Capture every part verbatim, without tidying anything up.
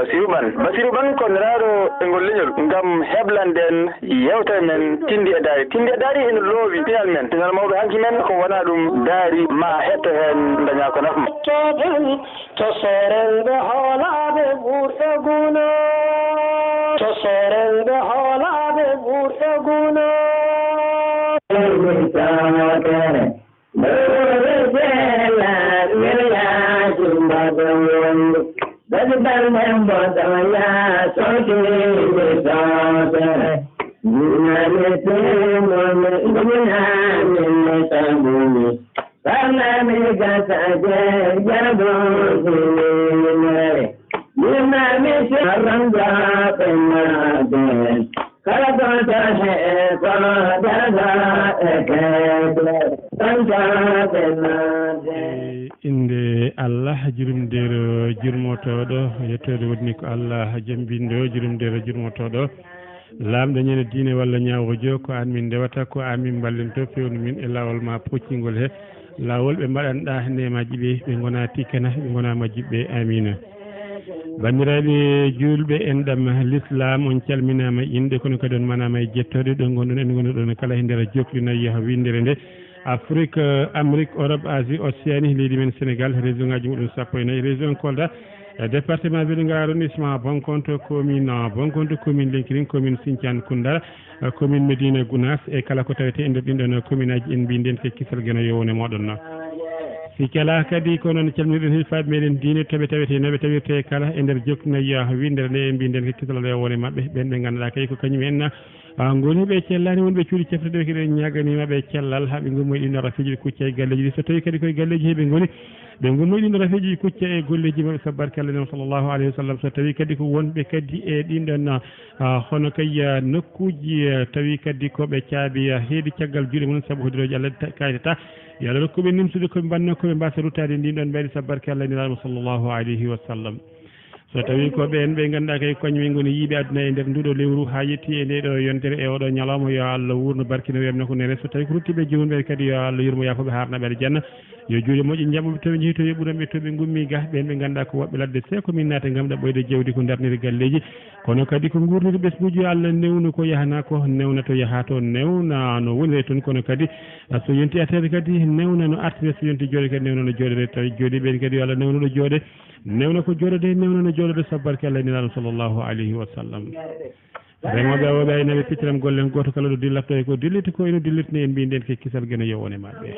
Basiru Ɓan. Basiru Ɓan ko nelaaɗo e ngol leñol ngam heblande en yeewtere men Tinndi e Daari. Tinndi e Daari ene loowi pinal men. Pinal mawɗo hanki men ko wonaa ɗum daari ma hetto heen ndañaa ko nafma. Tosoren ɓe hoolaaɓe ɓurɓe guna. Tosoren ɓe hoolaaɓe ɓurɓe guna. Lowre jela, lowre yaajum mbaɗa wonde. Basi balɗe mboɗo yaa sotiri sosere. Nane temone, nane sabuni. Parlami gasa je jabo sinimere. Yimami si aranda penade. Kala gonta he ko daga e kede. Gonta penade. E innde Allah, jurumdeero jurmotooɗo, yettoode woni ko Allah jambinɗo, jurumdeero jurmotooɗo. Laamɗo ñande diine walla ñaawojo, ko aan min ndewata, ko aan min mballintoo, fewnu min e laawol ma poccingol he laawol ɓe mbaɗanɗaa neemaaji ɓe, ɓe ngonaa tikkana, ɓe ngonaa majjiɓɓe. Amiina. Banndiraaɓe juulɓe, enɗam Lislaam, on calminaama e innde, kono kadi on manaama e jettoode, ɗo ngonɗon en ngonɗon kala he nder jokli nayi winndere nde. Afrique, Amérique, Europe, Asie, Océanie, leydi men Sénégal, région ngaji muɗum sappo e nayi, région Kolda, e département Vélingara, arrondissement Bonkonto, commune, Bonkonto, commune Lenkiring, commune Sinthiane Koundara, commune Médina Gounass, e kala ko tawete e nder ɗin ɗon commune aji, en mbi nden ko kisal Geno yo wone moɗon. Si kala kadi ko noon calminirɗen hilfaaɓe meɗen diine, toɓe tawete, noɓe tawirte kala e nder jokki nayi winndere nde, en mbi nden ko kisal yo wone maɓɓe, ɓen ɓe ngannduɗaa kay ko kañum en a, ngoni ɓe cellani wonɓe cuuɗi ceftuɗe, kadi en ñaaganii maɓɓe cellal, haa ɓe ngummoyi ɗin rafiji ɓe kucca e galleeji ɗi. So tawi kadi koye galleeji he ɓe ngoni, ɓe ngummoyi ɗin rafiji ɗi kucca e golleeji maɓɓe, sabbarki Allah, sallallahu alayhi wa sallam. So tawi kadi ko wonɓe kadi e ɗin ɗon, a, hono kay, a, nokkuuji, a, tawi kadi ko ɓe caabi, a, heedi caggal juuɗe mum, sabu hodirooji Allah ta-, kaytata. Yo Allah rokku ɓe nimsude ko ɓe mbanno, ko ɓe mbasa ruttaade e ndin ɗon mbaydi, sabbarki Allah e Nelaaɗo, sallallahu alayhi wa sallam. So tawi ko ɓeen ɓe ngannduɗaa kay ko kañum en ngoni yiiɓe aduna e nder nduɗo lewru haa yetti e nde ɗo yontere e oɗo ñalawma, yo Allah wuurno barkino wemna ko nere. So tawi ko ruttiiɓe joomum ɓe kadi, yo Allah yurmo yaafo ɓe, haarna ɓe aljanna. Yo juuɗe moƴƴe njaɓo ɓe to ɓe njehi to ɓe ɓuran ɓe to ɓe ngummi ga. Ɓeen ɓe ngannduɗaa ko woɓɓe ladde seeko min naata ngam ɗaɓɓoyde jawdi ko darniri galleeji. Kono kadi ko nguurniri ɓesnguuji, yo Allah newnu ko yahana ko, newna to yaha to, newna no wonire toon. Kono kadi so yonti artede kadi newna no artire, so yonti jooɗe kadi newna no jooɗire. Tawi jooɗiiɓe ɓeen kadi yo Allah newnu ɗo jooɗe. Newna ko jooɗode, newna no jooɗode, sabbarki Allah e Nelaaɗo sallallahu alayhi wa sallam. Remooɓe, awooɓe, aynooɓe, pitiram golle en gooto kala ɗo dillatto e ko dilliti ko eno dillitni en mbi nden ke kisal Geno yo wone maɓɓe.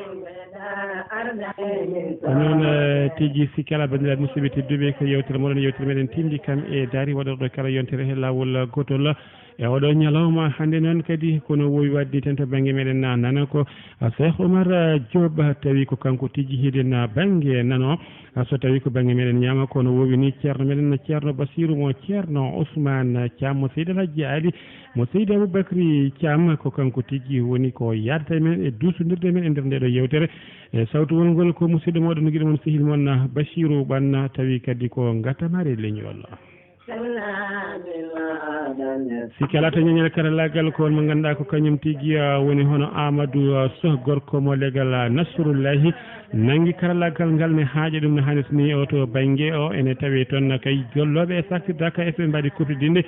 Ko noon, eh, tigi si kala banndiraaɓe musidɓe tedduɓe ko yewtere moɗon, yewtere meɗen Tinndi kam e Daari waɗorɗo kala yontere he laawol gootol. E oɗo ñalawma hannde noon kadi kono wowi waɗde tan to bannge meɗen na nana ko, a, Cheikh Oumar, a, Diop, a, tawi ko kanko tigi hiɗen, a, bannge nano. A, so tawi ko bannge meɗen ñaama kono wowi ni ceerno meɗen Ceerno Basiru mo Ceerno Ousmane Thiam mo Seydi El Hadji Ali mo Seydi Aboubacry Thiam, ko kanko tigi woni ko yaadata e men e duusondirde men e nder nde ɗo yewtere. E sawtu wongol ko musidɗo moɗon giɗo mon sehil mon, a, Basiru Ɓanna tawi kadi ko ngatamare leñol. Si kala to ñañal karallaagal ko on mo ngannduɗaa ko kañum tigi, ah, woni hono Amadou, ah, Soh, gorko mo legal, ah, Nasrullahi, nanngi karallaagal ngal ne haaƴa ɗum no haanirta ni. O to bannge o ene tawi toon kay gollooɓe e saktirde ka S M mbaɗi kuftidinde.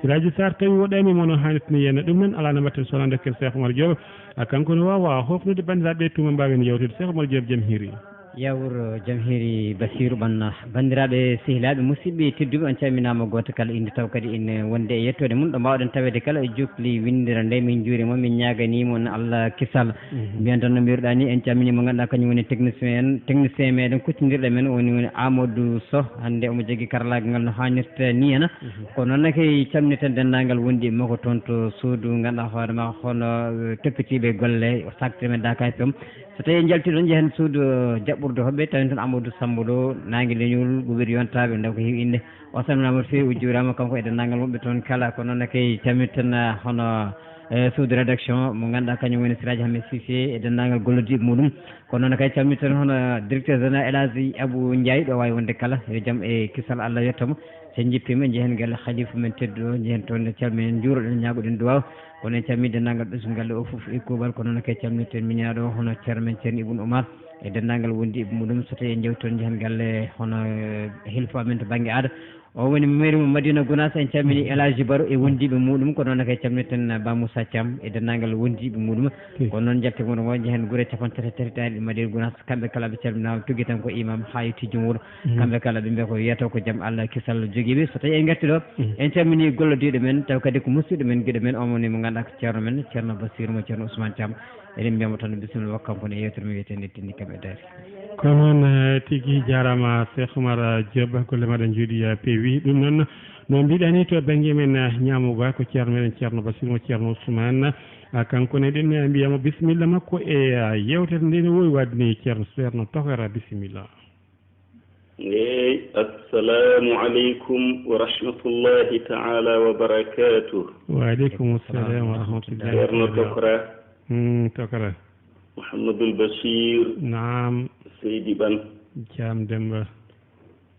Siraaji Sarr tawi woɗɗaani mo no haanirta ni. Yen ɗum noon alaa no mbaɗten so wonaa ndokken Cheikh Oumar Diop. Ah, kanko no waawa hofnude banndiraaɓe tuma mbaawen yewtude. Cheikh Oumar Diop, jam hiiri. Yawur, jam hiiri Basiiru Ɓanna. Banndiraaɓe, sehilaaɓe, musidɓe tedduɓe, on calminaama gooto kala innde, taw kadi ene wonde e yettoode mum ɗo mbaawɗen taweede kala e jokli winndere nde. Min njuuriima, min ñaaganii mon Allah kisal. Mhm. Mbiyen tan no mbiruɗaa ni, en calminii mo ngannduɗaa kañum woni technicien, technicien meɗen, kuccondirɗo men, woni, woni Amadou Soh. Hannde omo jogii karallaagal ngal no haanirta ni ena. Mhm. Ko noon ne kay calminirten denndaangal wondiiɓe makko toon to suudu, ngannduɗaa hoore ma hono, eh, toppitiiɓe golle, o saktirde men Dakar F M. So tawii en njaltii ɗoon, njehen suudu, eh, jaɓɓurde hoɓɓe, tawen toon Amadou Samba Lo, naange leñol, ɓuuɓiri yontaaɓe, ndaw ko heewi innde. O salminaama no feewi, o juuraama, kanko e denndaangal wonɓe toon kala. Ko noon ne kay calminirten, eh, hono, eh, suudu rédaction mo ngannduɗaa kañum woni Siraaji Ahmed Cissé e denndaangal gollodiiɓe muɗum. Ko noon ne kay calminirten hono directeur général El Hadji Abou Ndiaye, ɗo waawi wonde kala. Yo jam e kisal Allah yetto mo. So en njippiima, njehen galle Khalifa men tedduɗo, njehen toon, calminen, njuuroɗen, ñaagoɗen duwaaw. Kono en calminii denndaangal ɓesngu galle o fof e kuuɓal, ko noon kay calminirten miñiraaɗo o, hono ceerno men Ceerno Ibn Oumar e denndaangal wondiiɓe muɗum. So tawii en njawtii toon, njehen galle hono, eh, hilfo amen to bannge aada, O woni maire mo Madina Gounass. En calmini El Hadji Baro e wondiiɓe muɗum, ko noon kay calminten Ba Moussa Thiam e denndaangal wondiiɓe muɗum. Ko noon njalte muɗum o, njehen gure capanɗe tati tati ɗe Madina Gounass, kamɓe kala ɓe calminaama, tuggi tan ko imam haa e tijjum wuro. Kamɓe kala ɓe mbiya ko yeeto ko jam Allah kisal jogiiɓe. So tawi en ngarti ɗo, en calmini gollodiiɗo men, taw kadi ko musidɗo men, giɗo men, o woni mo ngannduɗaa ko ceerno men, ceerno Bassirou mo ceerno Ousmane Thiam. Eɗen mbiyamo tan bisimilla makko kanko ne e yewtere men wiyetende Tinndi Kam e Daari. Ko noon, eh, tigi jaaraama Cheikh Oumar, eh, Diop, golle maɗa njooɗi, eh, peewi. Ɗum noon, no mbiɗa ni to bannge men, eh, ñaamuga ko ceerno meɗen ceerno Bassirou mo ceerno Ousmane. Ah, kanko ne eɗen, eh, mbiyamo bisimilla makko e, eh, yewtere nde no wowi waɗde ni ceerno, ceerno Tokara, bisimilla. Eey, assalamu aleykum wa rahmatullahi ta'ala wa barakatuh. Wa aleykum assalam wa rahmatullahi Ceerno ta'ala. Tokra. Hmm, Tokra. Mouhamadul Bachir. Naam. Seydi Ɓan. Jaam Demba.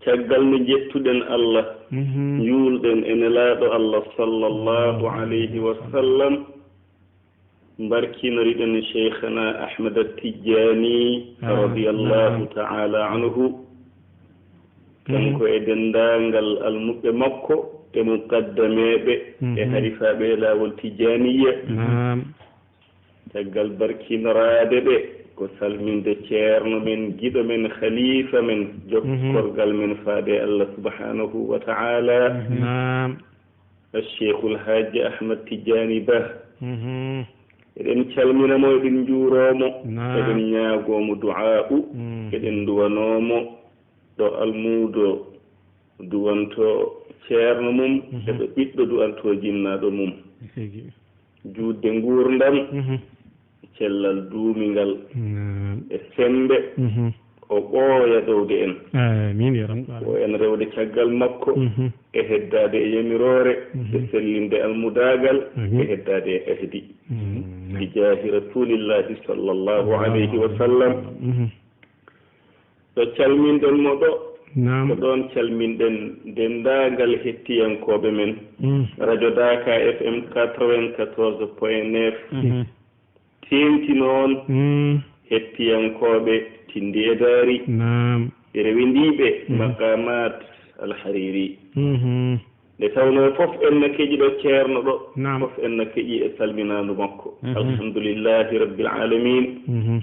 Caggal nde njettuɗen Allah, Mhm. njuulɗen e Nelaaɗo Allah sallallahu alayhi wa sallam, mbarkinoriɗen Cheikhana Ahmad At-Tijani, Ah, radiyallahu naam. ta'ala anhu. Kanko Mhm. e denndaangal almuɓɓe makko e muqaddameeɓe e Mhm. halifaaɓe e laawol Tijaniya. Naam. Caggal barkinoraade ɓe, ko salminde ceerno men, giɗo men, khalifa men, Mhm. jokkorgal men faade Allah subhanahu wa ta'ala. Naam. Cheikhul Hajji Ahmad Tijani Ba. Mhm. Eɗen calmina mo, eɗen njuuroo mo, Naam. eɗen ñaagoo mo du'aa'u, Mm. eɗen nduwanoo mo ɗo almuudo duwanto ceerno mum, Mhm. e ɗo ɓiɗɗo duwanto jinnaaɗo mum. Tigi. Juutde nguurndam, Mhm. cellal duumingal, Naam. e semmbe, Mhm. o ɓooya ɗowde en. Amiin, ya rabbal. O en rewde caggal makko, Mhm. e heddaade e yamiroore, Mhm. e sellinde almudaagal, Amiin. e heddaade e ahdi. Mhm. Bi jaahi Rasuulillahi sallallahu alayhi wa sallam. Mhm. Ɗo calminɗen mo ɗo, Naam. ko ɗoon calminɗen denndaangal hettiyankooɓe men, Mm. Radio Daaka F M quatre-vingt-quatorze point neuf. Mhm. Teeŋti noon Mm. hettiyankooɓe Tinndi e Daari, Naam. e rewindiiɓe Mhm. Maqaamaat Al Hariri. Mhm. Nde tawnoo fof en na keƴi ɗo ceerno ɗo, Naam. fof en na keƴi e salminaandu makko. Mhm. Alhamdulillahi Rabbil Aalamiin. Mhm.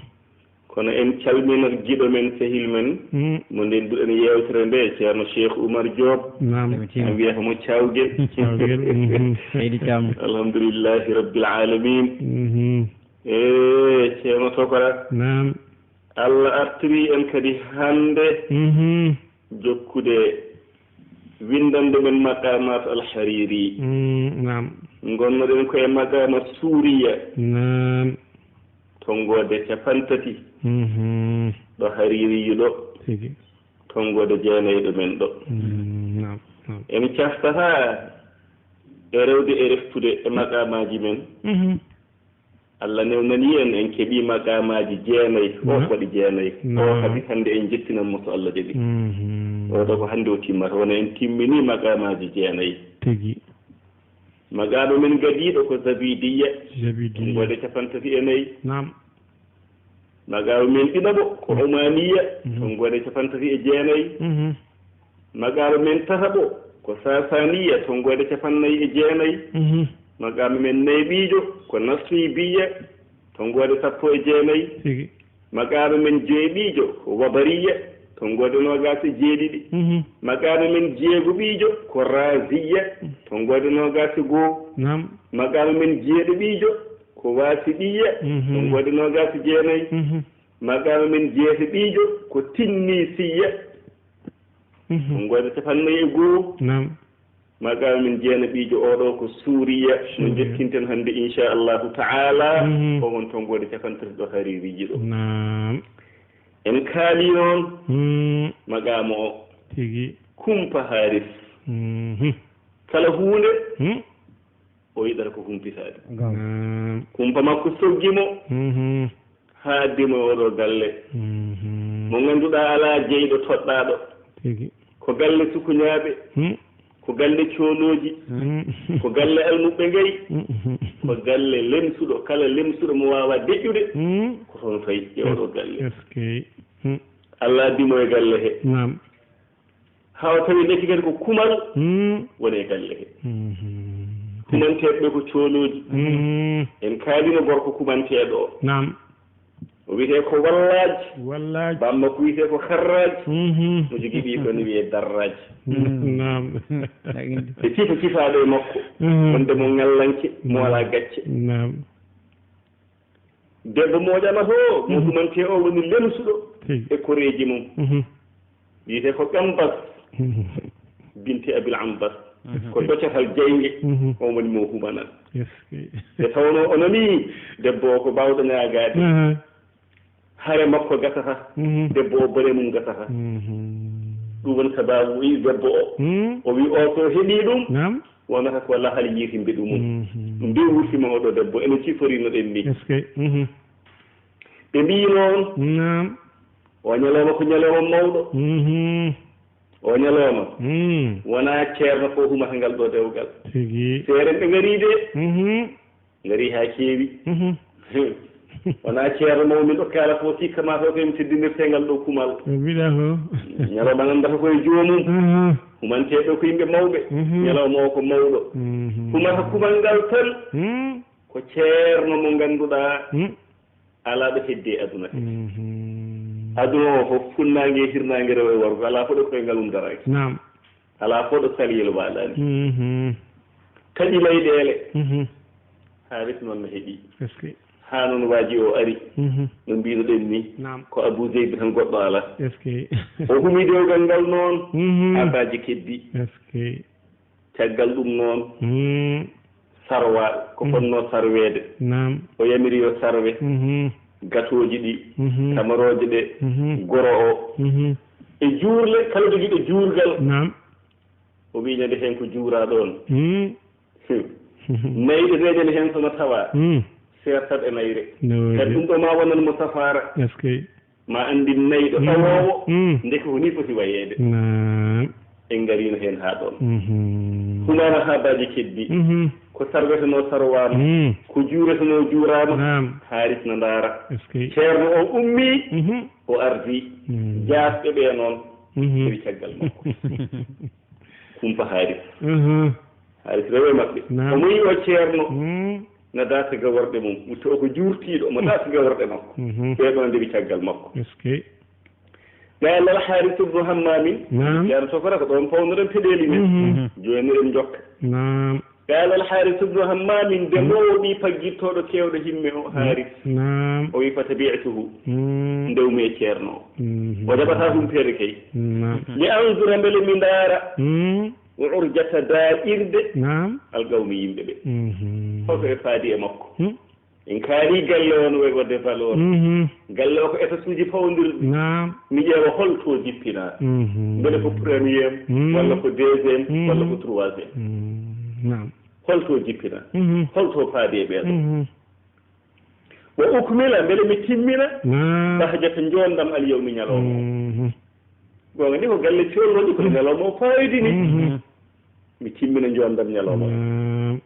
Kono en calminat giɗo men, sehil men, Mm. mo ndennduɗen yeewtere nde, ceerno Cheikh Oumar Diop. Naam. Amiin. En mbiyata mo Cawgel. Cawgel, mhm. Seydi Thiam. Alhamdulillahi Rabbil Aalamiin. Mhm. E ceerno Tokora. Naam. Allah artiri en kadi hannde Mhm. jokkude winndande men Maqaamaat Al Hariri. Mm, naam. Ngonnoɗen ko e Maqaama Suuriya. Naam. Tonngoode capantati. Mhm. Ɗo Haririyu ɗo. Tigi. Tonngoode jeenayɗo men ɗo. Mm, naam, naam. En caftataa e rewde e reftude e maqaamaaji men. Mhm. Allah newnanii en, en keɓii maqaamaaji jeenay, o Naam. waɗi jeenay. O Naam. Kadi hannde en njettinan mo so Allah jaɓi. Mhm. O ɗo ko hannde o timmata, wona en timminii maqaamaaji jeenay. Tigi. Maqaama men gadiiɗo ko Zabidiya. Zabidiya. Tonngoode capantati e nayi. Naam. Maqaama men ɗiɗaɓo ko Umaniya, Mhm. tonngoode capantati e jeenay. Mhm. Maqaama men tataɓo ko Sasaniya, tonngoode capannay e jeenay. Mhm. Maqaama men nayɓiijo ko Nasribiya, tonngoode sappo e jeenay. Tigi. Maqaama men jeeɗiijo ko Wabariya, tonngoode noogaas e jeeɗiɗi. Mhm. Maqaama men jeegoɓiijo ko Raziya, tonngoode noogaas e goo. Naam. Maqaama men jeeɗiɗiijo ko Wasiɗiya, Mhm. tonngoode noogaas e jeenay. Mhm. Maqaama men jeetatiijo ko Tinnisiya, Mhm. tonngoode capannay e goo. Naam. Maqaama men jeenaɓiijo oo ɗoo ko Suuriya, no Suuriya. Njettinten hannde, inchallahu ta'ala, Mhm. ko on tonngoode capantati ɗo Haririiji ɗo. Naam. En kaali noon Mm. maqaama o. Tigi. Kumpa haaris. Mhm. Kala huunde, Mm. o yiɗata ko humpitaade. Naam. Kumpa makko soggi mo. Mhm. Haa addi mo e oo ɗoo galle. Mhm. Mo ngannduɗaa alaa jeyɗo toɗɗaaɗo. Tigi. Ko galle sukuñaaɓe. Hmm. Ko galle coolooji. Hmm. Ko galle almuɓɓe ngayi. Hmm. Ko galle lemsuɗo. Kala lemsuɗo mo waawaa deƴƴude. Hmm. Ko toon fayi e oo ɗoo galle. Eskey. Hmm. Allah addi mo e galle he. Naam. Haa o tawi lekki kadi ko kumal Mm. woni e galle he. Mhm. Kumanteeɓe ɓe ko coolooji. Mm. En kaalino gorko kumanteeɗo o. Naam. O wiyetee ko Wallaaji. Wallaaji. Bammakko wiyetee ko Harraaji. Mhm. Mo jogii ɓiy ɗon wiyee Darraaji. Naam. Ɓe cifa cifaaɗo e makko. Mhm. Wonde mo ŋallanke, mo alaa gacce. Naam. Debbo moƴama to, mo Mhm. humante o woni lemsuɗo Tigi. e koreeji mum. Mhm. Wiyetee ko Ɓembas, Mhm. binti Abil Ambas. Mhm. Ko docatal jaynge, Mhm. on woni mo humanal. Yes. Nde tawnoo o nanii, debbo o ko baawɗo ñaagaade. Mhm. Hare makko gasata, Mhm. debbo o bone mum gasata. Mhm. Ɗum woni sabaabu o yi debbo o. Mhm. O wi o so heɓii ɗum, Naam. wonata ko lahal yiitimɓe ɗum. Mhm. Nde wurtima oɗo debbo, ene ciforii no ɗen ni. Est-ce que? Mhm. Ɓe mbii noon, Naam. o ñalawma ko ñalawma mawɗo. Mhm. O ñalawma. Mm. Wonaa ceerno fof humata ngal ɗo dewgal. Tigi. Seeren ɓe ngarii de. Mhm. Ngarii haa keewi. Mhm. Wonaa ceerno mawɗo min ɗo kaala fof sikka maa taw ko en teddinirtee ngal ɗo kumal. Ko mbiɗa ko. Ñalawma nganndata ko e joomum. Mhm. Humanteeɓe ko yimɓe mawɓe. Mhm. Ñalawma o ko mawɗo. Mhm. Humata kumal ngal tan. Mm. Ko ceerno mo ngannduɗaa. Mm. Alaa ɗo heddi e aduna he. Mhm. Aduna o fof, funnaange e hirnaange, rewo e worgo, alaa fof ɗo koyngal mum daraaki. Naam. Alaa fof ɗo saliyel waalaani. Mhm. Kaɗi leyɗeele. Mhm. Haaris noon no heɓi. Est-ce que? Haa noon waaji o ari. Mhm. No mbiiɗo ɗen ni. Naam. Ko Abu Zeydi tan goɗɗo alaa. Est-ce que? O humi dewgal ngal noon. Mhm. Haa baaji keddi. Est-ce que? Caggal ɗum noon, Mm. sarwa, ko Mm. fotnoo sarweede. Naam. O yamiri yo sarwe, Mhm. gatooji ɗi, Mhm. tamarooje ɗe, Mhm. goro o. Mhm. E juurle, kala jogiiɗo juurgal, Naam. o wii ñande heen ko juuraa ɗoon. Mm. Nayɗe ɗe ñande heen so no tawaa, Mm. seertat e nayre. No Kadi waɗi. ɗum ɗo ma wonan mo safaara. Est-ce que? Ma anndin nayɗo Mm. ɗawoowo, Mm. ndeke ko nii foti wayeede. Naam. En ngariino heen haa ɗoon. Mhm. Humaama haa baaji keddi. Mhm. Ko sarwetenoo sarwaama. Mm. Ko juuretenoo juuraama. Naam. Haaris na ndaara. Est-ce que? Ceerno o ummii, Mhm. o ardii. Mm. Jaasɓe ɓee noon, Mhm. tawi caggal makko. Kumpa Haaris. Mhm. Haaris rewo e maɓɓe. Naam. Omo yi'oo ceerno. Mm. Na daasa gaworɗe mum. Wutto o ko juurtiiɗo, omo Mm. daasa gaworɗe makko. Mhm. Ɓee ɗoon ndewi caggal makko. Est-ce que? Qala al-Haaris ibnu Hammaamin. Naam. Ceerno Tokora ko ɗoon pawnoɗen peɗeeli men. Mhm. Jooni eɗen njokka. Naam. Qala al-Haaris ibnu Hammaamin, demoowo ɓii paggittooɗo keewɗo himme o, Haaris. Naam. O wi, "Fatabi'tuhu." Mm. Ndewmi e ceerno o. Mhm. O jaɓataa humpeede kay. Naam. Li anzura mbele mi ndaara. Mm. O urjata daa'irde. Naam. Alqawmi yimɓe ɓe. Mhm. Holko ɓe paadi e makko. Hmm. En kaali galle o no wayi waɗde valeur. Mhm. Galle o ko étages uji fawondirɗi. Naam. Mi ƴeewa holto jippinaa. Mhm. Mbele ko premier, Mhm. walla ko deuxième, Mhm. walla ko troisième. Mhm. Naam. Holto jippinaa. Mhm. Holto paadi e ɓeeɗo. Mhm. Wa ukmila, mbele mi timmina. Naam. Bahjata njoondam al yawmi ñalawma o. Mhm. Goonga ni ko galle coolnoɗi, kono ñalawma o fayidi ni. Mhm. Mi timmina njoondam ñalawma o. Naam.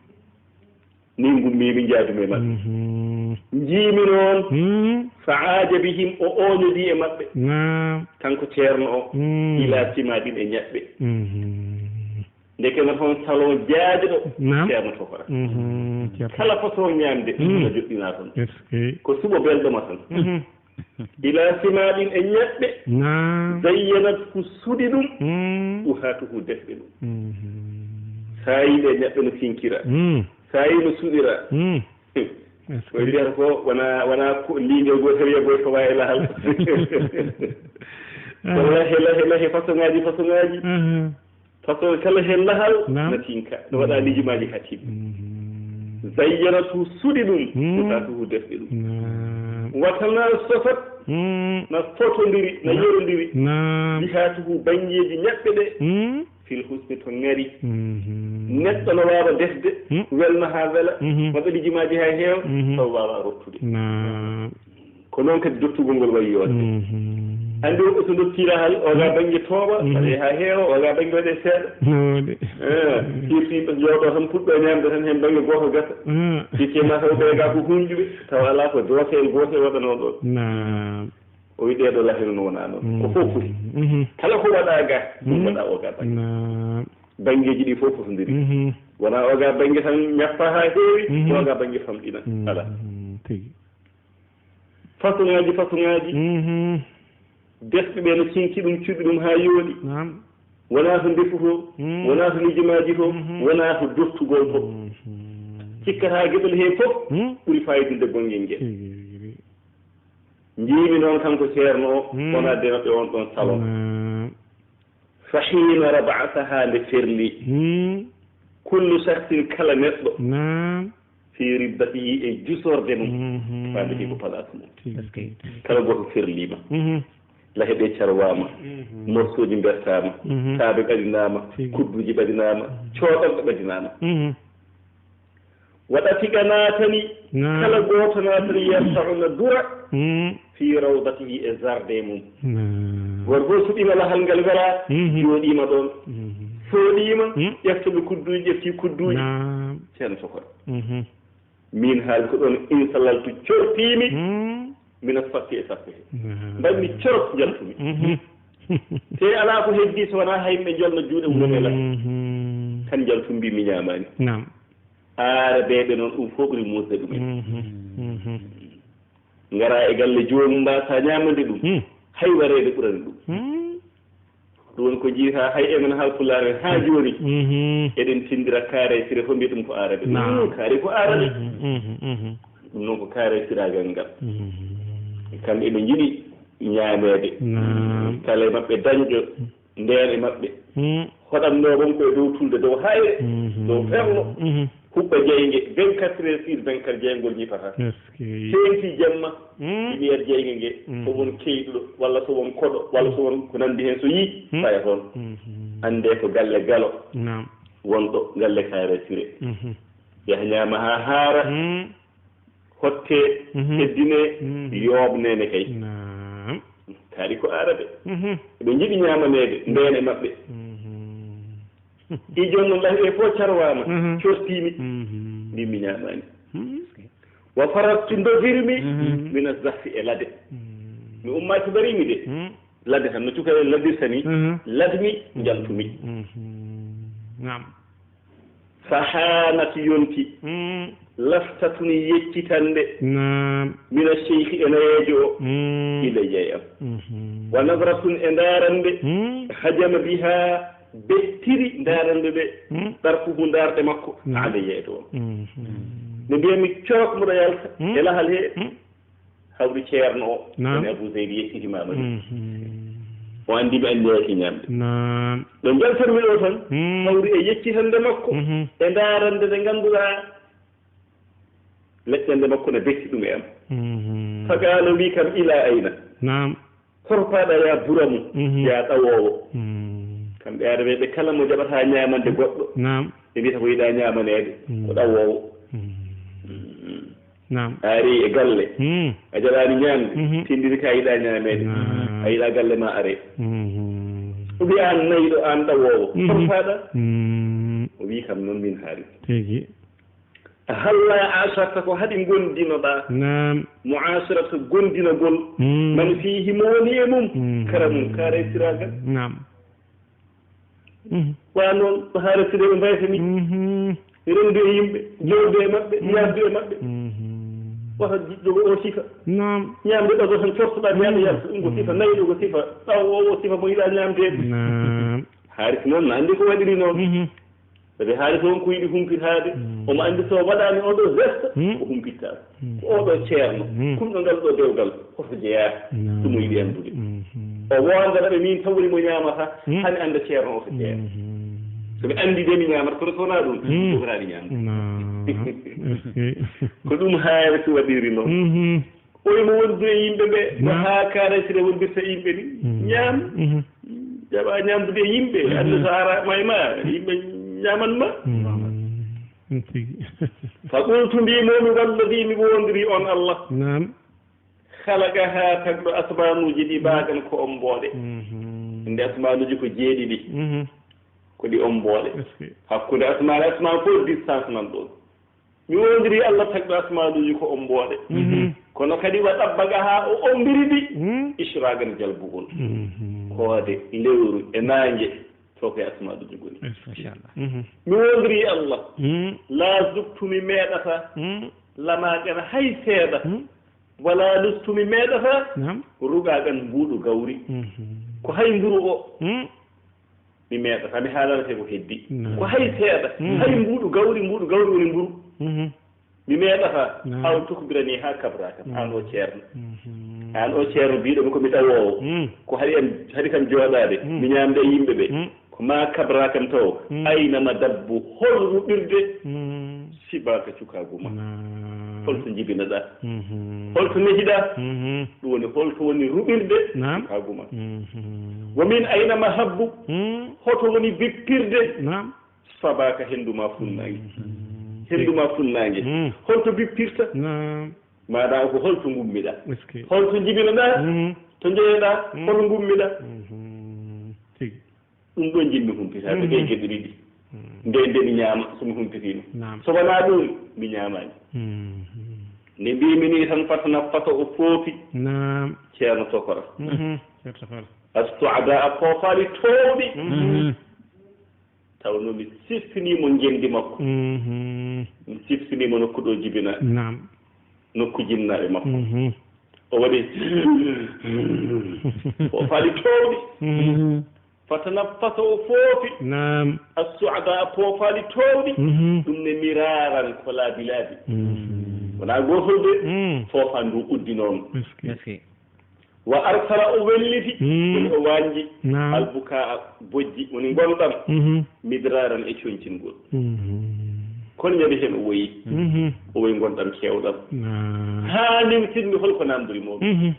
Ni ngummiimi, njaadumi e maɓɓe. Mhm. Njiimi noon, Mhm. fa aaja bihim, o ooñodii e maɓɓe. Naam. Kanko ceerno o, Mhm. ila sima ɗin e ñaɓɓe. Mhm. Ndeke no toon salon jaajɗo Naam. ceerno Tokora. Mhm. Ceerno. Kala façon ñaamde, Mhm. no joɗɗinaa toon. Est-ce que? Ko suɓo belɗo ma tan. Mhm. Ila sima ɗin e ñaɓɓe. Naam. Zayyanat ko suɗi ɗum. Mm. Uhatuhu defɗe ɗum. Mhm. Sa yi ɗe ñaɓɓe no sinkira. Mm. Sa yi no suɗira. Mm. Est-ce Ko que mbiyata ko wona, wona ko liingel gootel wiya boy fawa e lahal. Ah. Ko lahe, lahe, lahe, façon ngaaji, façon ngaaji. Mhm. Façon kala heen lahal Naam. na tinka, no waɗa lijimaaji haa timmi. Mhm. Zayyanatu suɗi ɗum, Mm. usatuhu defɗi ɗum. Naam. Watana sofat Mm. na fotondiri, na Naam. yerondiri. Naam. Jihatuhu banngeeji ñaɓɓe ɗe. Mm. Fil husni to ngari. Mhm. Neɗɗo no waawa defde, Mm. welna haa wela, Mhm. waɗa lijimaaji haa heewa, Mhm. taw waawa rottude. Naam. Ko noon kadi dottugol ngol wayi yoorde. Mhm. Anndi woɓɓe so ndottii lahal, oga bannge tooɓa, Mhm. waɗee haa heewa, oga bannge waɗee seeɗa. No waɗi. Eh, firti yimɓe njooɗoo tan, puɗɗoo ñaamde tan, heen bannge gooto gasa. Ah. Firti ma taw ɓee gaa ko huunƴuɓe, taw alaa ko dooseyel gootel waɗanoo ɗoon. Naam. O wi ɗeeɗo lahel no wonaa noon. Ko fof foti. Kala ko waɗaa ga, ɗum waɗaa o ga bannge. Banngeeji ɗi fof fotondiri. Wonaa o ga bannge tan ñappa haa heewi, o ga bannge famɗina. Alaa. Tigi. Façon ŋaaji, façon ŋaaji. Desɓe ɓe no cinki ɗum, cuɓi ɗum haa yooɗi. Naam. Wonaa ko ndefu to, wonaa ko lijimaaji to, wonaa ko dottugol to. Cikkata geɗel heen fof ɓuri faayidude gonngel ngel. Tigi, tigi, tigi. Njiimi noon kanko ceerno o, wonaa de maɓɓe on ɗon salon. Naam. Fa hiina raba'asaha nde ferli. Kullu shakhsin kala neɗɗo. Naam. Fi ribbatihi e jusorde mum. Faamete ko place mum. Tigi, tigi, tigi. Kala gooto ferliima. Lahe ɗe carwaama. Morceauji mbertaama. Taabe ɓadinaama. Tigi. Kudduuji ɓadinaama. Cooɗorɗe ɓadinaama. Waɗa tiga naatani. Naam. Kala gooto naatani yarta'u na dura. Fi rawdatihi e jardin mum. Naam. Gooto fof suɓiima lahal ngal welaa, jooɗiima ɗoon. Fooɗiima, ƴeftoɓe kudduuji, ƴefti kudduuji. Naam. Ceerno Sokora. Miin haali ko ɗoon insalaltu cortiimi. Mina saffi e saffe he. Naam. Mbaɗmi corok njaltumi. Te alaa ko heddii so wonaa hay mbe jolna juuɗe mum e laɓɓe. Tan njaltumi mbi mi ñaamaani. Naam. Aarabeeɓe noon, ɗum fof ɓuri muusde ɗum en. Ngara e galle joomum, mbaasa ñaamande ɗum. Hay wareede ɓurani ɗum. Ɗum woni ko njiyata hay enen Haalpulaar en haa jooni. Eɗen tinndira kaare sire fof, mbiya ɗum ko aarabe. Naam. Ɗum kaari ko aarabe. Ɗum noon ko kaare siraagal ngal. Kamɓe ɓe njiɗi ñaameede. Naam. Kala e maɓɓe dañƴo ndeen e maɓɓe. Hoɗatnoo won ko e dow tulde, dow hayre, dow ferlo. Huɓɓa jeynge, vingt-quatre heures sur vingt-quatre, jeyngol ñifata. Teeŋti jemma, lumière jeynge nge, so won keyɗuɗo, walla so won koɗo, walla so won ko nanndi heen, so yii, faya toon. Anndee ko galle galo. Naam. Wonɗo galle kaare sire. Yaha ñaama haa haara. Hotte, teddine, yooɓnene kay. Naam. Kaari ko aarabe. Eɓe njiɗi ñaamaneede, ndeen e maɓɓe. I jooni noon, lahi ɓe fof carwaama, cortiimi. Mbi mi ñaamaani. Wa farattu, ndogirmi, mina zahfi e lade. Mi ummaaki, mbariimi de. Lade tan no cukalel ladirta ni, ladmi, njaltumi. Naam. Fa haanat, yonti. Laftatun, yeccitande. Naam. Mina seyki, e nayeejo o. Ilayya, e am. Wa nazratun, e ndaarande. Hajama biha, bettiri ndaarande nde. Ɗarfuhu, ndaarde makko. Naam. Alayya, e to. Nde mbiyami corok mboɗo yalta e lahal he. Hawri ceerno o, naam, woni Abu Zeydi, yeccitima ma ɗum. O anndi mi anndi hayki ñamde. Naam. Ɗo njaltanmi ɗo tan, hawri e yeccitande makko, e ndaarande nde ngannduɗaa leƴƴande makko ne betti ɗum e am. Faqaala, o wi kam, ila ayna? Naam. Korpaɗa ya buramu, ya ɗawoowo. Kamɓe aarabeeɓe kala mo jaɓata ñaamande goɗɗo, naam, ɓe mbiyata ko yiɗa ñaamaneede, ko ɗawoowo. Naam. A ari e galle, a jaɓaani ñaamde, tindiri ka yiɗa ñaameede, a yiɗa galle ma are. O wi, aan nayiɗo, aan ɗawoowo, korpaɗa? O wi kam, noon min haari. Tigi. Halla asharta, ko haɗi gondinoɗaa? Naam. Mu'asharata, gondinagol. Man fiihi, mo woni e mum. Karamun, kaaraysiraagal. Naam. Wa noon, ɗo haaraysiraaɓe mbayata ni. Renndu e yimɓe, jooɗdu e maɓɓe, ñaamdu e maɓɓe. Wata jiɗɗo o sifa. Naam. Ñaamde ɗo tan cortoɗaa, mi aɗa yalta, ɗum ko sifa, nayiɗo ko sifa, ɗaw o, o sifa mo yiɗa ñaamdeede. Naam. Haaris noon, na anndi ko waɗiri noon. Sabi haali toon ko yiɗi humpitaade, omo anndi so waɗaani oɗo geste, o humpittaako. Ko oɗo ceerno, kumɗo ngal ɗo dewgal, hoto jeyaa, ɗum o yiɗi anndude. O woondana ɓe, min tawri mo ñaamata, hani annda ceerno o to jeyaa. So ɓe anndi de mi ñaamata, kono so wonaa ɗum, ɗum fotaani ñaamde. Ko ɗum haari so waɗiri noon. O imo wondude e yimɓe ɓe, no haa kaaraysire wondirta e yimɓe ni. Ñaam, jaɓa ñaamdude e yimɓe, anndu so ara ma e ma, yimɓe ñaaman ma. Fa qultu, mbimomi, walladi, mi wondiri on Allah. Naam. Khalaqaha, tagɗo asmaanuuji ɗi, baaɗan ko on mbooɗe. Nde asmaanuuji ko jeeɗiɗi. Ko ɗi on mbooɗe. Hakkunde asmaan e asmaan fof distance nan ɗoon. Mi wondiri Allah tagɗo asmaanuuji ko on mbooɗe. Kono kadi wa ɗabbaga haa o ommbiri ɗi, hmm, ishragan jalbugol. Mhm. Koode, lewru e naange, fof ko e asmaanuuji ngoni. Yes, machallah. Mhm. Mi wondiri Allah, hmm, la zuktu mi meeɗata, hmm, lamaaqen hay seeɗa. Hmm. Wala lustu mi meeɗata, naam, ruqaagan mbuuɗu gawri. Mhm. Ko hay mburu o, hmm, mi meeɗata, mi haalanate ko heddi. Naam. Ko hay seeɗa, mhm, hay mbuuɗu gawri, mbuuɗu gawri woni mburu. Mhm. Mi meeɗata, naam, aw tukhbirani haa kabraa kam, an o ceerno. Mhm. An o ceerno biiɗo mi ko mi tawoowo. Mm. Ko haɗi am, haɗi kam jooɗaade, mm, mi ñaamda e yimɓe ɓe. Mm. Ko ma kabraa kam taw, mm, ayna ma dabbu, hol ruɓirde, mm, sibaaka cukaagu ma? Naam. Holto njibinoɗaa? Mhm. Holto nehiɗaa? Mhm. Ɗum woni holto woni ruɓirde, naam, cukaagu ma? Mhm. Wa min ayna ma habbu? Mm. Hoto woni bippirde? Naam. Sabaaka henndu ma funnaange. Mhm. Henndu ma funnaange. Mm. Holto bippirta? Naam. Maɗa ko holto ngummiɗaa? Est-ce que? Holto njibinoɗaa? Mhm. To njeyoɗaa? Mhm. Hono ngummiɗaa? Mhm. Tigi. Ɗum ɗo njimmi humpitaade, mhm, ɓe geɗe ɗiɗi. Mhm. Nde, nde mi ñaama, so mi humpitiino. Naam. So wonaa ɗum, mi ñaamaani. Mhm. Nde mbimi ni tan, fatana fata o foofi. Naam. Ceerno Tokora. Mhm. Ceerno Tokora. As-su'ada a poofaali toowɗi. Mhm. Tawnoo mi siftiniimo ngenndi makko. Mhm. Mi siftiniimo nokku ɗo jibinaa. Naam. Nokku jinnaaɓe makko. Mhm. O waɗi poofaali toowɗi. Mhm. Fatanaffasa o foofi. Naam. As-su'ada poofaali toowɗi. Mhm. Ɗum ne miraaran ko laabi laabi. Mhm. Wonaa gootol de. Mm. Foofa ndu uddi noon. Est-ce que? Est-ce que? Wa arsala o welliti, mm, woni o waanji, naam, albukaa bojji, woni ngonɗam, mhm, midraaran e coñcingol. Mhm. Kono ñande heen o woyi, mhm, o woyi ngonɗam keewɗam. Naam. Haa nimtinmi holko naamndori mo. Mhm.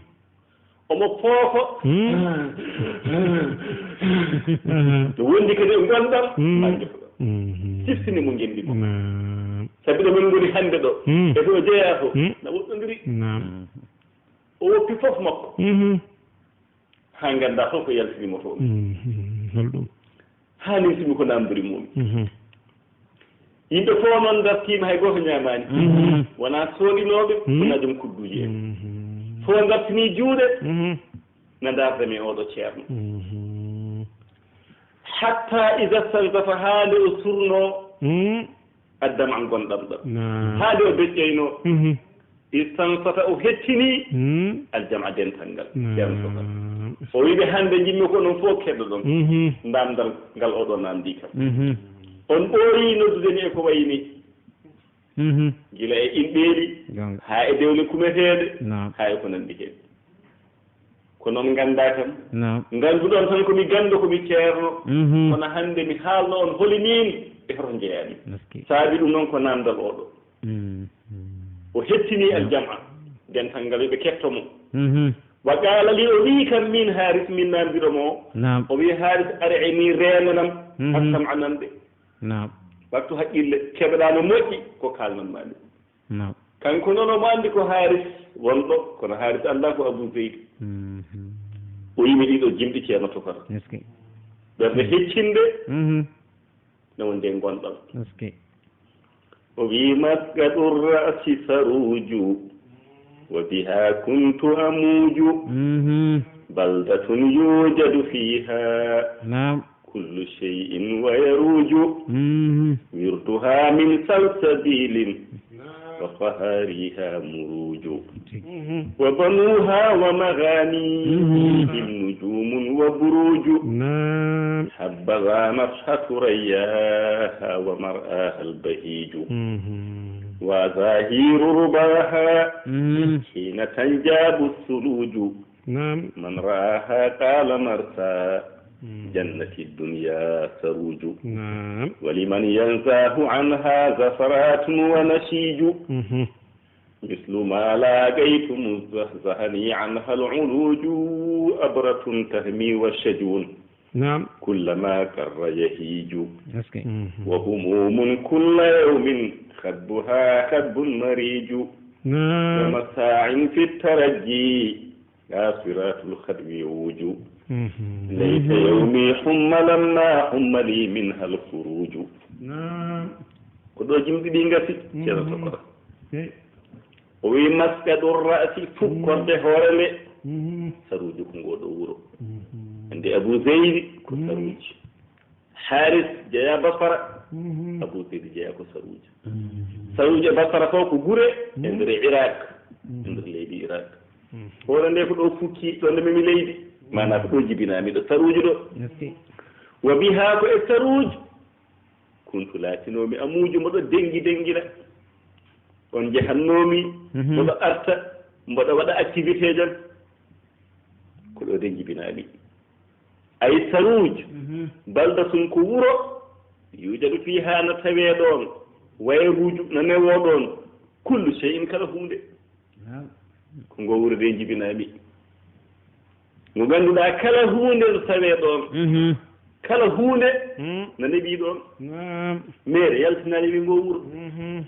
Omo foofo. Mm. No wondi kadi e ngonɗam, mm, maa njofoɗam. Mhm. Siftini mo ngenndi mo. Naam. Sabi ɗo min ngoni hannde ɗo, mm, e to o jeyaa to, mm, na woɗɗondiri. Naam. O woppi fof makko. Mhm. Haa nganndaa holko yaltini mo toon. Mhm. Holɗum? Haa nimtimi ko naamndori mum. Mhm. Yimɓe fof noon ndartiima, hay gooto ñaamaani. Mhm. Wonaa sooɗinooɓe, mhm, wonaa joom kudduuje en. Mhm. Fof ngartinii juuɗe, mhm, na ndaarda mi oɗo ceerno. Mhm. Hatta iza stanzafa, haa nde o surnoo, mhm, addam an gonɗam ɗam. Naam. Haa nde o deƴƴoynoo. Mhm. Istansata, o hettini, hmm, aljama dental ngal. Hmm. Ceerno Sokal. O wiɓe hannde njimmi ko onon fof keɗoɗon. Mhm. Namdal ngal oɗo namdi kam. Mhm. On ɓooyi noddude ni e ko wayi ni. Mhm. Gila e inɗeeli, gonga, haa e dewle kumeteeɗe, naam, haa e ko nanndi heen. Ko noon nganndaa kam. Naam. Ngannduɗon tan ko mi ganndo, ko mi ceerno. Mhm. Kono hannde mi haalno on holi miin e hoto njeyaa mi. Est-ce que? Saabi ɗum noon ko namdal oɗo. Mm. O hettini, mm, aljama, dental ngal yo ɓe ketto mo. Mhm. Wa qaala li, o wii kam miin Haaris, miin naamndiɗo mo. Naam. O wii, Haaris, are e ni reenanam, mhm, asam a nanɗe. Naam. Wattu haqqille, keɓaɗaa no moƴƴi, ko kaalnan maa ɗum. Naam. Kanko noon omo anndi ko Haaris wonɗo, kono Haaris anndaa ko Abu Zeydi. Mhm. O yimi ɗiɗo jimɗi ceerno tokata. Est-ce que? Ɓernde heccinde, mhm, no wonde ngonɗon. Est-ce que? O wi, Masqatur ra'si saruju, wa biha kuntu amuju. Mhm. Baldatun yujadu fiha, naam, kullu shay'in wa yaruju. Mhm. Wirduha min salsabilin, wa fahariha muruju. Mhm. Wa banuha wa maghani, mhm, bihim nujumun wa buruju. Naam. Habbaza nafhatu rayyaha wa mar'aha albahiju. Mhm. Wa zahiru rubaha, mhm, hina tanjabu suluju. Naam. Man ra'aha qala marsa, mm, jannati dunya saruju. Naam. Wa liman yanzahu anha zafaratun wa nashiju. Mhm. Mislu ma laqaytu muzahzahani anha al-uluju, abratun tahmi wa shajun. Naam. Kullama qarra yahiju. Est-ce que? Mhm. Wa humumun kulla yawmin khadbuha khadbun mariju. Naam. Wa masa'in fi tarajji, asiratul khadwi wuju. Mhm. Laysa yawmi humma lamma humma li minha al-khuruju. Naam. Ko ɗo jimɗi ɗi ngasi, mhm, ceerno tokora. Eh. O wi masqadur ra'si, fukkorde hoore nde. Mhm. Saruuju ko ngoo ɗoo wuro. Mhm. Anndi Abu Zeydi ko Saruuji. Haris jeyaa Basara. Mhm. Abu Zeydi jeyaa ko Saruuji. Mhm. Saruuji e Basara fof ko gure e nder Irak, e nder leydi Irak. Mhm. Hoore nde ko ɗo fukki, ɗo nde memi leydi. Maanaa ko ɗo jibinaa miɗo Saruuji ɗo. Merci. Wa bihaa, ko e Saruuji. Kuntu, laatinoomi amuuju mboɗo dengi dengina. On njehannoomi, mhm, mboɗo arta, mboɗo waɗa activité jam. Ko ɗo de njibinaa mi. Ay Saruuj, mhm, balda sun ko wuro, yujadu fiihaa na tawee ɗoon, wayruuju na newoo ɗoon, kullu shay'in kala huunde. Naam. Ko ngo wuro de njibinaa mi. Ngo ngannduɗaa kala huunde no tawee ɗoon. Mhm. Kala huunde, mm, no neɓii ɗoon. Naam. Meere yaltinaani mi ngo wuro. Mhm.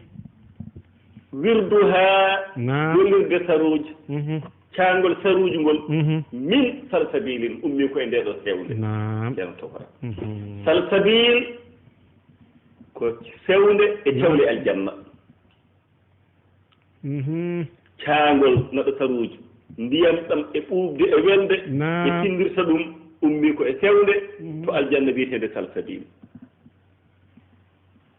Wirduhaa, naam, gollirde Saruuj. Mhm. Caangol Saruuj ngol, mhm, min salsabilin, ummii ko e ndee ɗoo sewnde. Naam. Ceerno Tokora. Mhm. Salsabil ko sewnde e cawle aljanna. Mhm. Caangol naɗo Saruuj, ndiyam ɗam e ɓuuɓde e welde, naam, ɓe tinndirta ɗum, ummii ko e sewnde, mhm, to aljanna biyeteende Salsabil.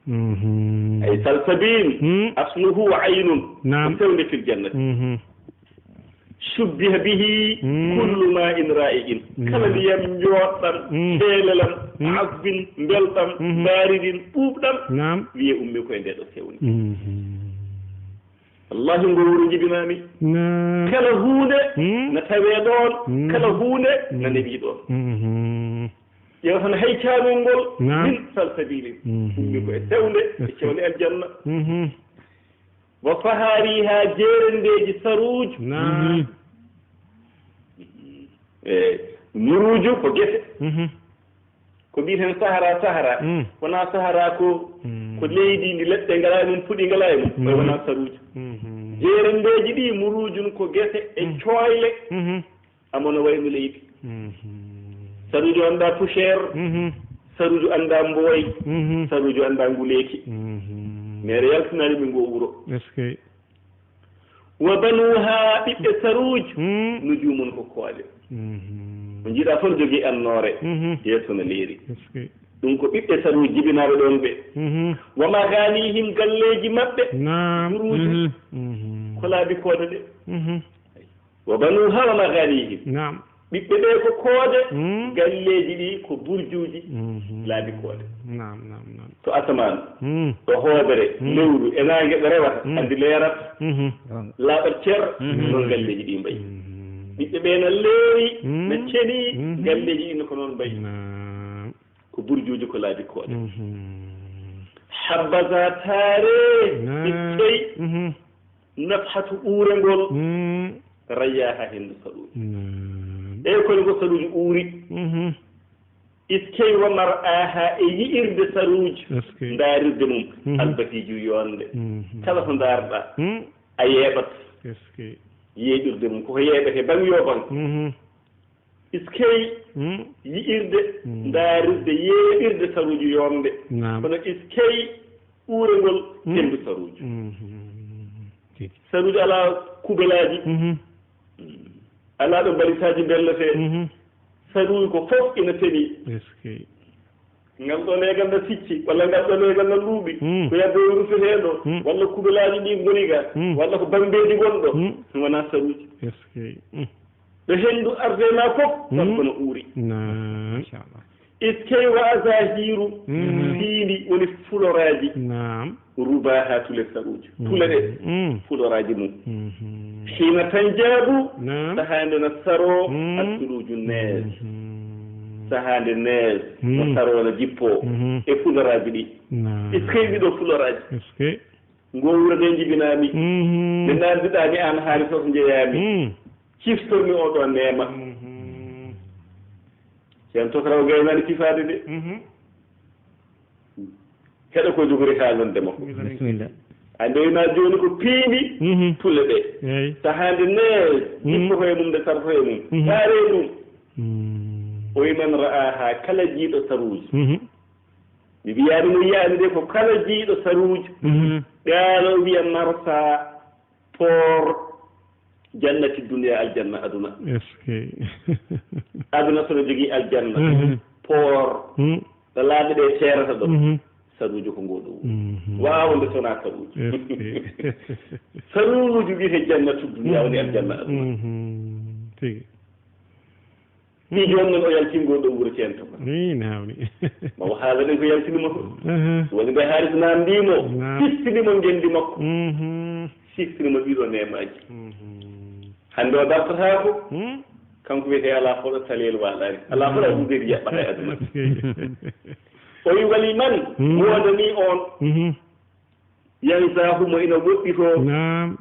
Mhm. Ay Salsabil, hmm, asluhu aynun, naam, ko sewnde fil jannati. Mhm. Shubbiha bihi, hmm, kullu ma'in ra'iqin. Naam. Kala ndiyam njooɗɗam, hmm, ceelelam, hmm, azbin, mbelɗam, mhm, baaridin, ɓuuɓɗam, naam, wiyee ummii ko e ndee ɗoo sewnde. Mhm. Wallahi, ngo wuro jibinaa mi. Naam. Kala huunde, hmm, na tawee ɗoon, hmm, kala huunde na, hmm, neɓii ɗoon. Mhm. Ƴeew tan hay caangol ngol, naam, min salsabilin. Mhm. Ummii ko e sewnde, e cewle aljanna. Mhm. Wa fahaarihaa, jeerendeeji Saruuj. Naam. Mhm. E muruuju ko gese. Mhm. Ko mbiyeten Sahara, Sahara. Mm. Wonaa Sahara ko, mm, ko leydi ndi leɗɗe ngalaa e mum, puɗi ngalaa e mum. Mm. Koye wonaa Saruuj. Mhm. Jeerendeeji ɗi muruujun ko gese e, mm, cooyle. Mhm. Amo no wayi no leydi. Mhm. Saruuju anndaa poussière. Mhm. Saruuju anndaa mbooy. Mhm. Saruuju anndaa nguleeki. Mhm. Meere yaltinaani mi ngoo wuro. Est-ce que? Wa banuuhaa, ɓiɓɓe Saruuj, mm, nujuumun ko koode. Mhm. Mo njiiɗaa fof jogii annoore, mhm, yeeso no leeri. Est-ce que? Ɗum ko ɓiɓɓe Saruuj jibinaaɓe ɗoon ɓe. Mhm. Wa magaanihim, galleeji maɓɓe, naam, buruuji, mhm, mhm, ko laabi koode ɗe. Mhm. Wa banuuhaa wa magaanihim. Naam. Ɓiɓɓe ɓe ko koode, mm, galleeji ɗi ko burjuuji, mhm, laabi koode. Naam, naam, naam. To asamaan, mm, to hoodere, mm, lewru e naange ɗo rewata, mm, anndi leerat. Mhm. Laaɓat cer, mhm, noon galleeji ɗi mbayi. Mhm. Ɓiɓɓe ɓe na leeri, mm, na ceni, mhm, galleeji ɗi no ko noon mbayi. Naam. Ko burjuuji, ko laabi koode. Mhm. Habbaza taare, naam, ɓiɓɓey. Mhm. Nafhatu ɓuurengol, mm, rayyaaha henndu Saruuji. Mm. Eey, kono ko Saruuji ɓuuri. Mhm. Iskey wa mar'aaha, e yi'irde Saruuji, est-ce que? Ndaarirde mum, mhm, albatiiju yonde. Mhm. Kala ko ndaarɗaa, mm, a yeeɓat. Est-ce que? Yeeɓirde mum, koko yeeɓete baŋ yo baŋ. Mhm. Iskey, hmm, yi'irde, hmm, ndaarirde, yeeɓirde Saruuji yonde. Naam. Kono iskey ɓuurengol, hmm, henndu Saruuji. Hmm. Tigi. Saruuji alaa kubelaaji. Mhm. Hmm. Alaa ɗo balisaaji mbelletee. Mhm. Saruuji ko fof ina teni. Eskey. Ngal ɗo leegal na sicci, walla ngal ɗo leegal na luuɓi, hmm, ko yadde o rufetee ɗo, hmm, walla kubelaaji ɗi ngoni ga, hmm, walla ko bambeeji ngon ɗo, hmm, wonaa Saruuji. Eskey. Hmm. Ɗo henndu ardee ma fof, hmm, tan kono uuri. Naam. Machallah. Eskey wa azahiru, hmm, piindi woni fuloraaji. Naam. Rubaha tule Saruuji. Hmm. Tule ɗe, hmm, fuloraaji mum. Hmm. Hina tanjabu, naam, sahaa nde na saroo, hmm, asuluuju nees. Hmm. Sahaa nde nees, hmm, no saroo na jippoo, hmm, e fuloraaji ɗi. Naam. Eskey ɗiɗo fuloraaji. Eskey. Ngo wuro nde njibinaa mi. Mhm. Nde naamndiɗaa mi aan haali fof njeyaa mi. Mm. Ciftor mi oo ɗoo neema. Mhm. Ceerno Tokra o gaynaani sifaade de. Mhm. Heɗo ko jogori haalande ma ko. Bismillah. A ndewnaa jooni ko piindi, mhm, tule ɗe. Eey. Sahaa nde ne, mhm, jippoto e mum, nde sarto e mum. Mhm. Taaree ɗum. Mm. O wi man ra'aaha, kala jiiɗo Saruuji. Mhm. Mi wiyaani mo yiyaani de, ko kala jiiɗo Saruuji. Mhm. Ɓe ala o wiya marsa. Poor jannati dunya, aljanna aduna. Est-ce que? Aduna sono jogii aljanna. Mhm. Poor. Hmm. Ɗo laaɓe ɗe teerata ɗo. Mhm. Saruujo ko ngoo ɗo wuro. Mhm. Waawa nde sonaa saruujo. Est-ce que? Saruujo wiyetee jannatu dunya, woni aljanna aduna. Mhm. Tigi. Fii jooni noon o yaltingoo ɗo wuro ceen to. Ii, naamni. Ma o haala ɗen ko yaltini mo ko. Aha. Woni mbaye haalis naamndii mo. Naam. Siftini mo ngenndi makko. Mhm. Siftini mo ɗiɗo neemaaji. Mhm. Hannde o dartotaako. Hmm? Kanko wiyetee alaa fof ɗo taleel waɗaani. Alaa fof ɗo Abu Zeydi yaɓɓata e aduna. O wi wali man. Mhm. Woodanii on. Mhm. Yansahu mo ina woɗɗitoo. Naam.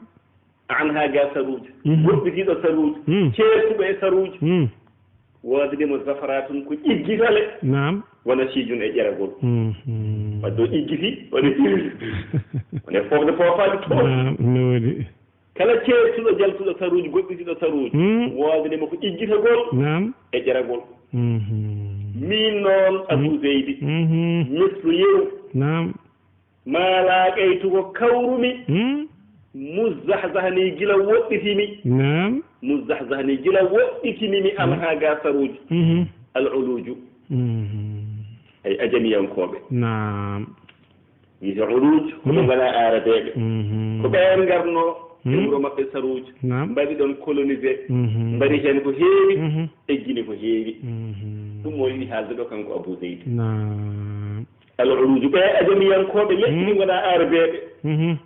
Anha ga saruuji. Mhm. Woɗɗitiiɗo saruuji. Mm. Ceertuɗo e saruuji. Mm. Woodani mo zafaratun ko ƴiggitale. Naam. Wona siijun e ƴeragol. Mhm. Wadde o ƴiggiti, woni woni fofde foofaaji to. Naam, no woodi. Kala ceertuɗo, jaltuɗo saruuji, goɗɗitiiɗo saruuji. Mm. Woodani mo ko ƴiggitagol. Naam. E ƴeragol. Mhm. Min noon, Abu Zeydi. Mhm. Mislu yeru. Naam. Maa laaƙaytu ko kawrumi. Hmm? Muzzahzahni gila woɗɗitimi. Naam. Muzzahzahni gila woɗɗitimi mi. Hmm. Anha ga saruuji. Mhm. Al uluuju. Mhm. Ay ajamiyankooɓe. Naam. Wiyete uluuj, ko ɓe Hmm. ngonaa aarabeeɓe. Mhm. Ko ɓeen ngarnoo e Hmm. wuro maɓɓe saruuji. Naam. Mbaɗi ɗoon colonisé. Mhm. Mbaɗi heen ko heewi, Mhm. eggini ko heewi. Mhm. Ɗum o yiɗi haalde ɗo kanko Abu Zeydi. Naam. Al uluuju ɓe ajamiyankooɓe leƴƴi ɗi ngonaa aarabeeɓe. Mhm.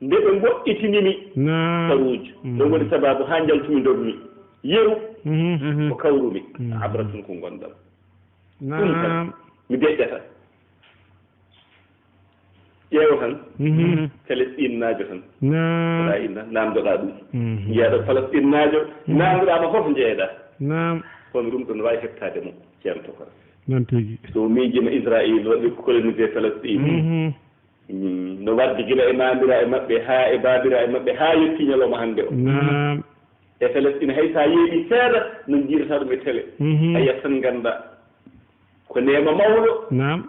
Nde ɓe mboɗɗitinimi Naam. saruuji. Mhm. Ɗum woni sabaabu haa njaltumi ndogmi. Yeru Mhm. ko kawrumi. Mhm. Abratun ko ngonɗam. Ɗum tan Naam. mi deƴƴata. Ƴeewa tan. Mhm. Palestine naajo tan. Naam. Wala inna naamdoɗaa ɗum. Mhm. Njeyaɗo Palestine naajo, Mhm. naamdoɗaa mo fof njeeɗa. Naam. Kono ɗum ɗo no waawi heɓtaade mo, ceerno Tokora. Noon tigi. So miijima Israël waɗi colonisé Palestine. Mhm. Mm, no waddi gila e maamira e maɓɓe haa e baabira e maɓɓe haa yetti ñalawma hannde o. Naam. E Palestine hay so a yeeɓi seeɗa no njiirata ɗum e télé. Mhm. A yiyat tan ngannda ko neema mawɗo. Naam.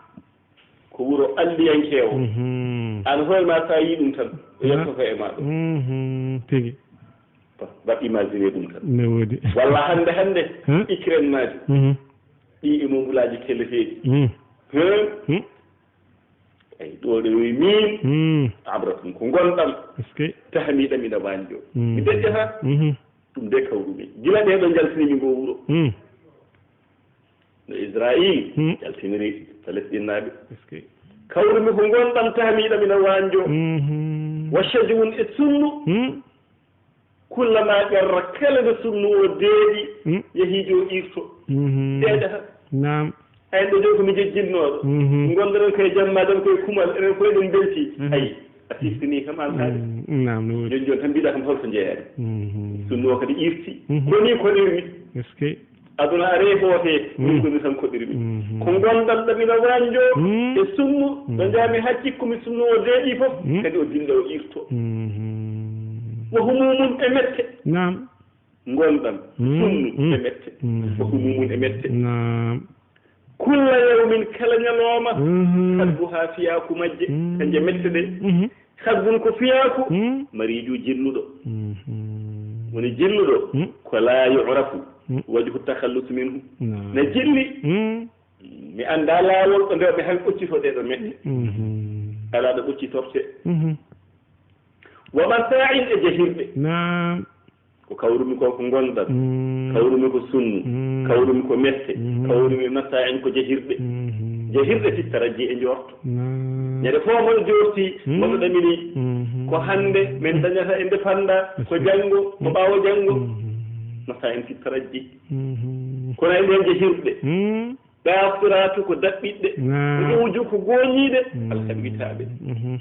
Ko wuro alliyankeewo. Mhm. Aan hoore ma so a yii ɗum tan o Naam. yettoto e ma ɗo. Mhm. Tigi. Ba, ba imaginer ɗum tan. Ne woodi. Walla hannde hannde Huh? Ukraine naajo. Mhm. Ɗi e mobulaaji kelleteeɗi. Mhm. Huh? Hmm? Eyi, ɗo ɗe wi min, Hmm. abra ɗum ko ngonɗam, Est-ce que? Tahmiɗam ina wañƴo. Hmm. Mi deƴƴata, Mhm. ɗum de kawrumi. Gila ɗe ɗo njaltinimi ngo wuro. Hmm. No Israël Hmm. jaltiniri Palestine naaɓe. Est-ce que? Kawrumi ko ngonɗam, tahmiɗam ina wañƴo. Mhm. Wa shajwun e sunnu. Hmm. Kullama ƴarra, kala nde sunnu o deeƴi, Hmm. yahii jo irto. Mhm. Deeƴata. Naam. Ay, ɗo jooni ko mi jejjinnooɗo. Mhm. Ngonɗen koye jamma, ɗen koye kumal, enen koye ɗen mbelti. Mhm. Ay, a siftinii kam alhaali. Mm, naam, no woodi. Jooni jooni tan mbiɗa kam holto jeeyaani. Mhm. Sunnu o kadi irti. Mhm. Ko nii koɗirmi. Est-ce que? Aduna are hoote, Mhm. min ko mi tan koɗirmi. Mhm. Ko ngonɗam ɗam ina wañjo Mhm. e sunnu, ɗo Mhm. njaami haa cikkumi sunnu o deeƴi fof, Mhm. kadi o dilla o irto. Mhm. Wa humumun e mette. Naam. Ngonɗam, Mhm. sunnu Mhm. e mette. Mhm. Wa humumun e mette. Naam. Kulla yawmin, kala ñalawma, Mhm. kadbuha, fiyaaku majje, Mhm. kanje mette ɗe. Mhm. Kadbun ko fiyaaku, Mhm. mariiju jinnuɗo. Mhm. Woni jinnuɗo, Mhm. ko laa yu'rafu Mhm. wajhu takhallus minhu. Naam. Na jinni, Mhm. mi anndaa laawol ɗo mbewmi hay ɓoccito ɗee ɗo mette. Mhm. Alaa ɗo ɓoccitorte. Mhm. Wa masa'in e jahirɗe. Naam. Ko kawrumi ko, ko ngonɗam. Mm. Kawrumi ko sunnu. Mm. Kawrumi ko mette. Mm. Kawrumi masa'in ko jahirɗe. Mm. Jahirɗe fi tarajji e njorto. Naam. Ñande fof moɗo jorti, Mm. moɗo ɗamini. Mm. Ko hannde min dañata indépendance, ko Est-ce que janngo, ko Mm. ɓaawo janngo. Mm. Masa'in fi tarajji. Mm. Kono e ɗen jahirɗe. Mm. Ɗaaftoraatu ko daɓɓiɗɗe. Naam. Uluuju ko gooñiiɗe. Mm. Alkabitaaɓe. Mhm.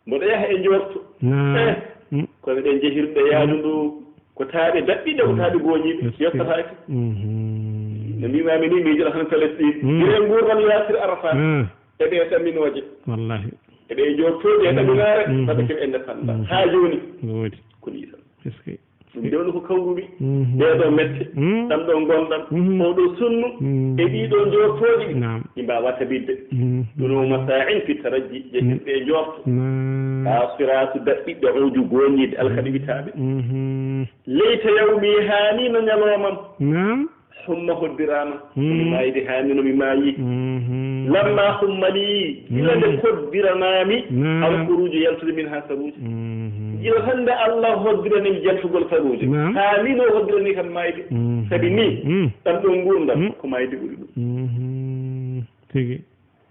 Mboɗo yaha e njorto. Naam. Eh, Mm. kono ɗen jahirɗe yaadu ndu, ko taaɓe daɓɓiɗe, ko Mm. taaɓe gooñiiɓe, Est-ce que? Yottataake. Mhm. No mbiimaami ni, miijoɗo tan Palestine. Mm. Gila e nguurndam Yaasir Arafat. Ah. E ɗe ɗaminooje. Wallahi. E ɗe njortooje e Mm. ɗaminaare, Mm. sabu keɓe indépendance. Mm. Haa jooni. No woodi. Ko nii tan. Est-ce que? Ɗum nde woni ko kawrumi. Mhm. Ɗee ɗoo mette, mhm, ɗam ɗoo ngonɗam, mhm, oo ɗoo sunnu, mhm, e ɗii ɗoo njoortooɗi, naam, ɗi mbaawaa tabitde. Mhm. Ɗum o masa'in fi tarajji, ƴetten ɓe njoorto. Naam. Haa siraatu daɓɓiɗɗo uju goonɗiiɗe alkadi witaaɓe. Mhm. Leyta yawmi, haani no ñaloomam. Naam. Humma hoddiraama, mm, mi maayde haa mino mi maayi. Mhm. Lamma humma li, gila nde, mm, koddiranaami, naam, al khuruju, yaltude min haa saruuji. Mhm. Gila hannde Allah hoddirani mi jaltugol saruuji. Naam. Haa mino hoddirani kam maayde. Mhm. Sabi ni, mm, ɗam ɗoo nguurndam, mm, ko maayde ɓuri ɗum. Mhm. Tigi.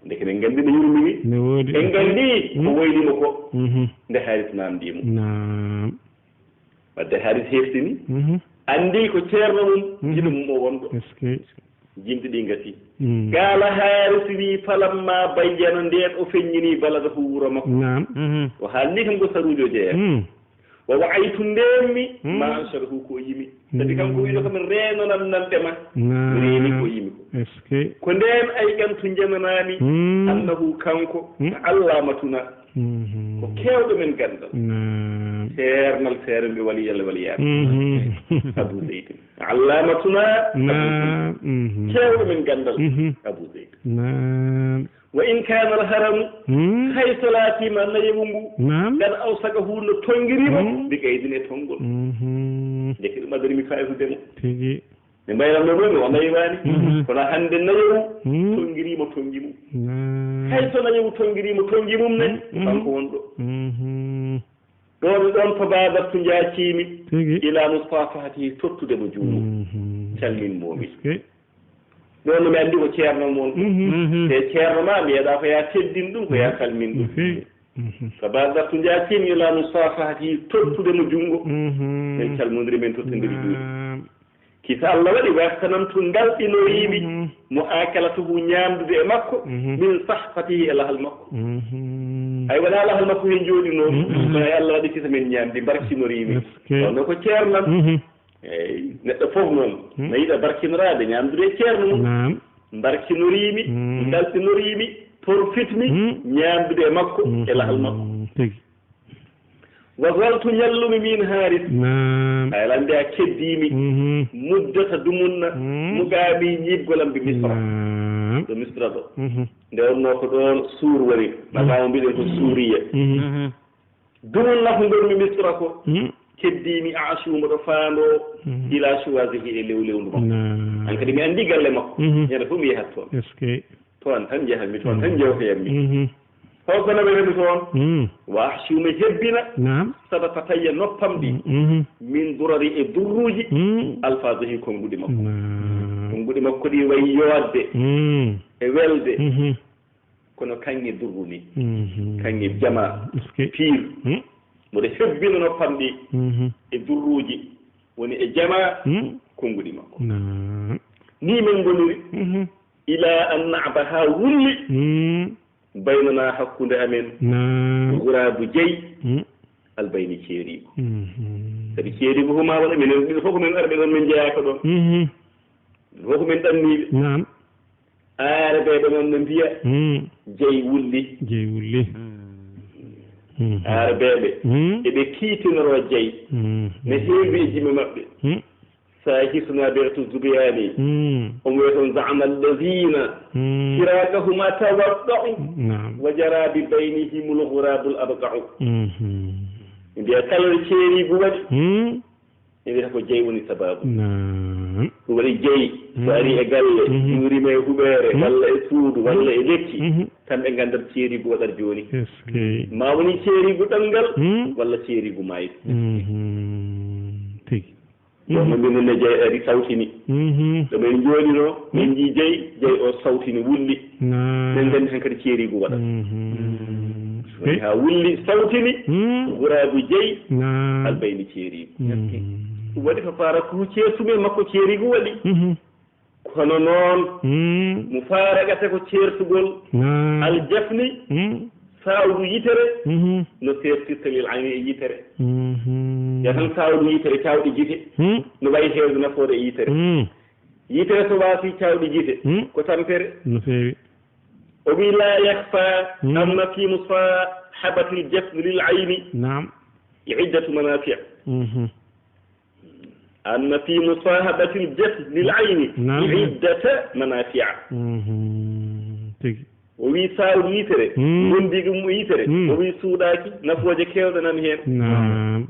Ndeke men nganndi no yurmiri. Ne woodi. En nganndi ko, mhm, woyli mo ko. Mhm. Nde Haaris naamndii mo. Naam. Wadde Haaris heftini. Mhm. Anndi ko ceerno mum, mhm, jiɗo mum o wonɗo. Est-ce que? Jimɗi ɗi ngati. Mm. Qaala Haaris wi, falamma bayyana, ndeen o feññini baladahu wuro makko. Naam. Mhm. O haalni kam ko saruujo jeeya. Mm. Wa wa'aytu, ndeenmi, mm, ma anshadahu, ko o yimi. Sabi kanko, mm, wiino kam reenanan nanɗe ma. Naam. Mi reeni ko o yimi ko. Est-ce que? Ko ndeen ayqantu, njenanaami, mm, annahu, kanko, mm, allaamatuna. Mhm. Ko keewɗo men ganndal. Naam. Ceernal seere mbi wali yalla wali yaade. Mhm. Abu Zeydin. Allaamatuna Abu Zeydin. Naam. Mhm. Keewɗo men ganndal. Mhm. Abu Zeydin. Naam. Wa in kaana al haramu, mm, hay so laatiima nayewu ngu, naam, qad awsaqahu, no tonngiri mo, mm, bi qaydin, e tonngol. Mhm. Ndeke ɗum adori mi faytude mo. Tigi. Nde mbayranno ɗum, o nayewaani. Mhm. Kono hannde nayewu, mm, tonngiri mo tonngi mum. Naam. Hay so nayewu tonngiri mo tonngi mum ne, mm, ko kanko wonɗo. Mhm. Ɗoon, ɗoon to baabattu njaaciimi, tigi, ila musafahatihi, tottude mo juuɗe. Mhm. Calmin mo mi. Est-ce que? Ɗoon no mi anndi ko ceerno mon. Mhm. Mhm. Te ceerno ma, mi yeɗa ko ya teddin ɗum, ko ya, mhm, calmin ɗum. No feewi. Mhm. To baabattu njaaciimi ila musafahatihi, tottude mo junngo. Mhm. Min calmondiri, min tottondiri juuɗe. Naam. Kisa Allah waɗi, wastanantu, ngalɗinoriimi, mhm, mo akalatuhu, ñaamdude e makko, mhm, min sahfatihi, e lahal makko. Mhm. Ay, wonaa lahal makko heen jooɗinoo, mhm, kono ay Allah waɗi kisa min ñaamdi, mbarkinoriimi. Est-ce que? Kono ko ceernam. Mhm. Eey, neɗɗo fof noon, mhm, na yiɗa barkinoraade, ñaamdude e ceerno mum. Naam. Mbarkinoriimi, mhm, ngalɗinoriimi, porfitmi, mhm, ñaamdude e makko, mhm, e lahal makko. Tigi. Wa zaltu, ñallumi min Haaris. Naam. Ay, lande a keddiimi. Mhm. Muddata dumunna. Mhm. Muqaami, ñiiɓgol am bi Misra. Naam. Ɗo Misra ɗo. Mhm. Nde wonnoo ko ɗoon Suur woni. Mhm. Maqaamu mbiɗen ko Suuriya. Mhm. Mhm. Dumunna ko ngonmi Misra ko. Mhm. Keddiimi Aashuuma ɗo faandoo. Mhm. Ila shuwazihi, e lewlewndu makko. Naam. An kadi mi anndi galle makko. Mhm. Ñande fof mi yahat toon. Est-ce que? Toon tan njahanmi, toon tan, mhm, njewtoyanmi. Mhm. Holko nawetemi toon? Mm. Wa ahshu, mi hebbina, naam, sadaqatayya, noppam ɗi, mhm, min durari, e durruuji, mm, alfazihi, konnguɗi makko. Naam. Konnguɗi makko ɗi wayi yoodde, mm, e welde, mhm, kono kaŋŋe durru ni, mhm, kaŋŋe jamaa, est-ce que? Piir. Mm. Mboɗo hebbina noppam ɗi, mhm, e durruuji, woni e jamaa, mm, konnguɗi makko. Naam. Ni min ngoniri, mhm, ila an na'ba, haa wulli, mm, baynana, hakkunde amen, naam, guraabu, jeyi, mm, albayni, ceeriigu. Mhm. Sabi ceeriigu ko maa waɗa, minen ɗiɗo fof ko min arɓe ɗoon, min njeyaaka ɗoon. Mhm. Ɗiɗo fof ko min ɗanniiɓe. Naam. Aarabeeɓe noon no mbiya, mm, jeyi wulli. Jeyi wulli. Mm. Mhm. Aarabeeɓe, mm, eɓe kiitinoro jeyi. Mhm. Ne heewi e jime maɓɓe. Mm. Saakituna Beetu Zubiyaani, mm, omo wiya toon, za'ama allazina, mm, firaqahuma tawaqqa'u, naam, wa jara bi baynihimul ghurabul abqa'u. Mhm. Ɓe mbiya kala ɗo ceeriigu waɗi, mm, ɓe mbiyata ko jeyi woni sabaabu. Naam. Ɗum waɗi jeyi, so, mm, ari e galle, mhm, juurima e huɓeere, mm, walla e suudu, walla e lekki, mhm, tan ɓe nganndat ceeriigu waɗat jooni. Est-ce que? Ma woni ceeriigu ɗanngal, mm, walla ceeriigu maayde. Mhm. Tigi. Ɗum no min ne jeyi ari sawtini. Mhm. Ɗo min njooɗinoo, min, mhm, njii jeyi, jeyi o sawtini, wulli. Naam. Min nganndi hankadi ceeriigu waɗat. Mhm. Woni haa wulli, sawtini, mm, guraagu jeyi, naam, albayni ceeriigu. Mhm. Ɗum waɗi fa faara ko ceertumi e makko ceeriigu waɗi. Mhm. Kono noon, mm, mo faaragata ko ceertugol, naam, aljafni, mm, saawdu yitere, mhm, no seertirta lil ayni e yitere. Mhm. Ya tan saawdu yitere, caawɗi gite, mm, no wayi heewde nafoore e yitere. Mm. Yitere so waasi caawɗi gite, mm, ko tampere. No feewi. O wi, la yakhfa, mm, anna fi musahabatil jafni lil ayni, naam, iddatu manafi'. Mhm. أن في مصاحبة الجسد للعين نعم. عدة منافع. Mhm. Tigi. O wi sawru yitere, Mm. gondi ɗum o yitere, Mm. o wi suuɗaaki, nafooje keewɗe nan heen. Naam.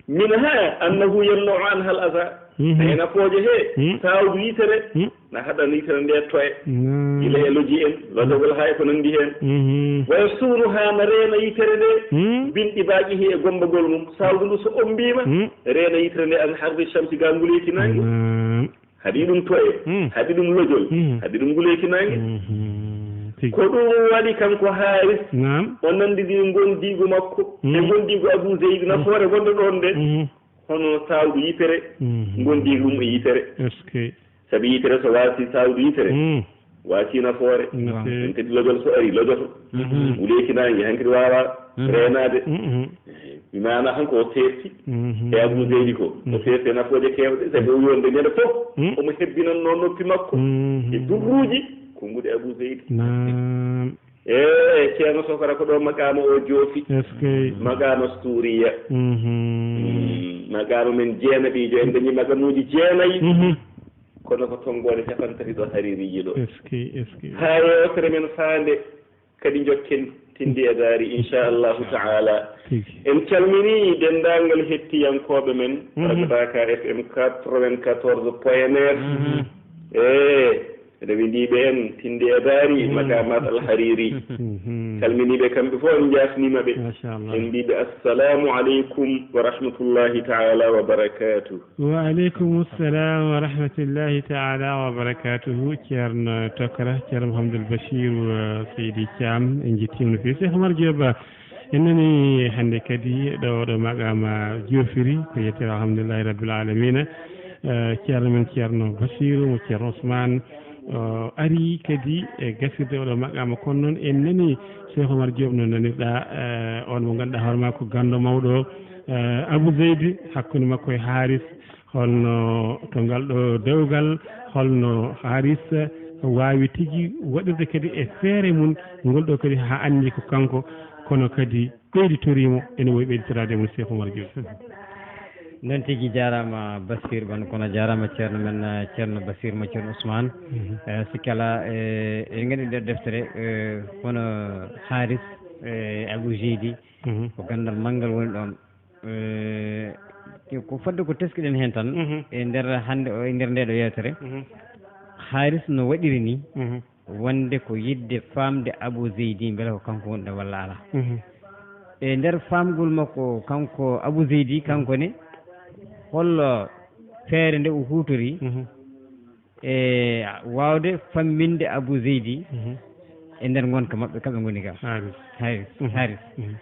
منها أنه يمنع عنها الأذى. Mhm. E nafooje he, Mm. sawru yitere, Mm. na haɗa yitere nde toye. Naam. Gila e loji en, lojogol haa e ko nandi heen. Mhm. ويصونها na reena yitere nde, Mm. بانطباقه e gombagol mum. Sawru ndu so ombiima, Mm. reena yitere nde عن حر الشمس ga nguleeki naange. Naam. Haɗi ɗum toye, Mm. haɗi ɗum lojol, Mm. haɗi ɗum nguleeki naange. Mhm. Tigi. Ko ɗum waɗi kanko Haaris, Naam. o nandidiri ngondiigu makko e Mm. ngondiigu Abu Zeydi nafoore wonde ɗoon nde, Mhm. hono sawru yitere, Mhm. ngondiigu ɗum e yitere. Est-ce que Sabi yitere so waasi sawru yitere, Mm. waasi nafoore. No Waaw. feewi. Ɗum kadi lojol so ari, lojoto. Mhm. Nguleeki naange, hankadi waawa Mhm. reenaade. Mhm. Mi maana han ko o seerti Mhm. e Abu Zeydi ko. O Mhm. seerti e nafooje keewɗe. Sabi o wiyonde ñande fof, Mhm. omo hebbinannoo noppi makko Mhm. e durruuji ko nguɗi Abu Zeydi. Naam. E Ceerno Sokora ko ɗo maqaama o joofi. Est-ce que Maqaama Suuriya. Mhm. Mm, maqaama men jeenaɓiijo, en dañi maqamuuji jeenayi. Mhm. Kono ko tonngoode capantati ɗo Hariiriiji ɗo. Est-ce que, est-ce que. Haa yeewtere men faande kadi njokken tindi e daari, inchallahu taala. Tigi. En calminii denndaangal hettiyankooɓe men, Mhm. Rajo Daaka F M quatre-vingt-quatorze point neuf. Mhm. E rewidiiɓe en, tindi e daari, Mhm. Maqamat Al Hariri. Mhm. Calminiiɓe kamɓe fof, en njaafniima ɓe. Machallah. En mbiiɓe, assalamu aleykum wa rahmatullahi taala wa barakatuh. Wa aleykum salam wa rahmatullahi taala wa barakatuhu. Ceerno Tokra, Ceerno Mouhamadoul Bachir, uh, Seydi Thiam, en njettiima no feewi. Cheikh Oumar Diop, en nani hannde kadi ɗo, ɗo maqama joofiri, ko yettere alhamdulillahi rabbil alamina. Uh, Ceerno men Ceerno Bachir, mo Ceerno Ousmane, uh, ari kadi e gasirde oɗo maqama. Kono noon en nani Cheikh Oumar Diop no nanirɗa, uh, on mo ngannduɗaa hoore ma ko ganndo mawɗo, uh, Abou Zeydi, hakkunde makko e Haris. Holno to ngal ɗo dewgal, holno Haris waawi tigi waɗirde kadi e feere mum ngol ɗo kadi haa anndi ko kanko, kono kadi ɓeyditoriimo, ene woyi ɓeyditoraade e mum, Cheikh Oumar Diop. Noon tigi, jaaraama Basir Ban, kono jaaraama ceerno men, eh, Ceerno Basir mo Ceerno Ousmane. Mhm. Eh, sikki alaa, eh, eɗen nganndi nder deftere, eh, hono Haris, eh, Abou Zeydi, Mhm. ko ganndal manngal woni ɗoon. Eh, ko fodde ko teskiɗen heen tan, Mhm. e nder hannde o, e nder nde ɗo yeewtere, Mhm. Haris no waɗiri ni, Mhm. wonde ko yiɗde faamde Abou Zeydi, mbele ko kanko woni ɗo walla alaa. Mhm. E nder faamgol makko, kanko Abou Zeydi, kanko ne, hollo feere nde o huutori, Mhm. e waawde famminde Abou Zeydi Mhm. e nder ngonka maɓɓe, kamɓe ngoni ga. Haris. Haris, Mhm. Haris. Mhm.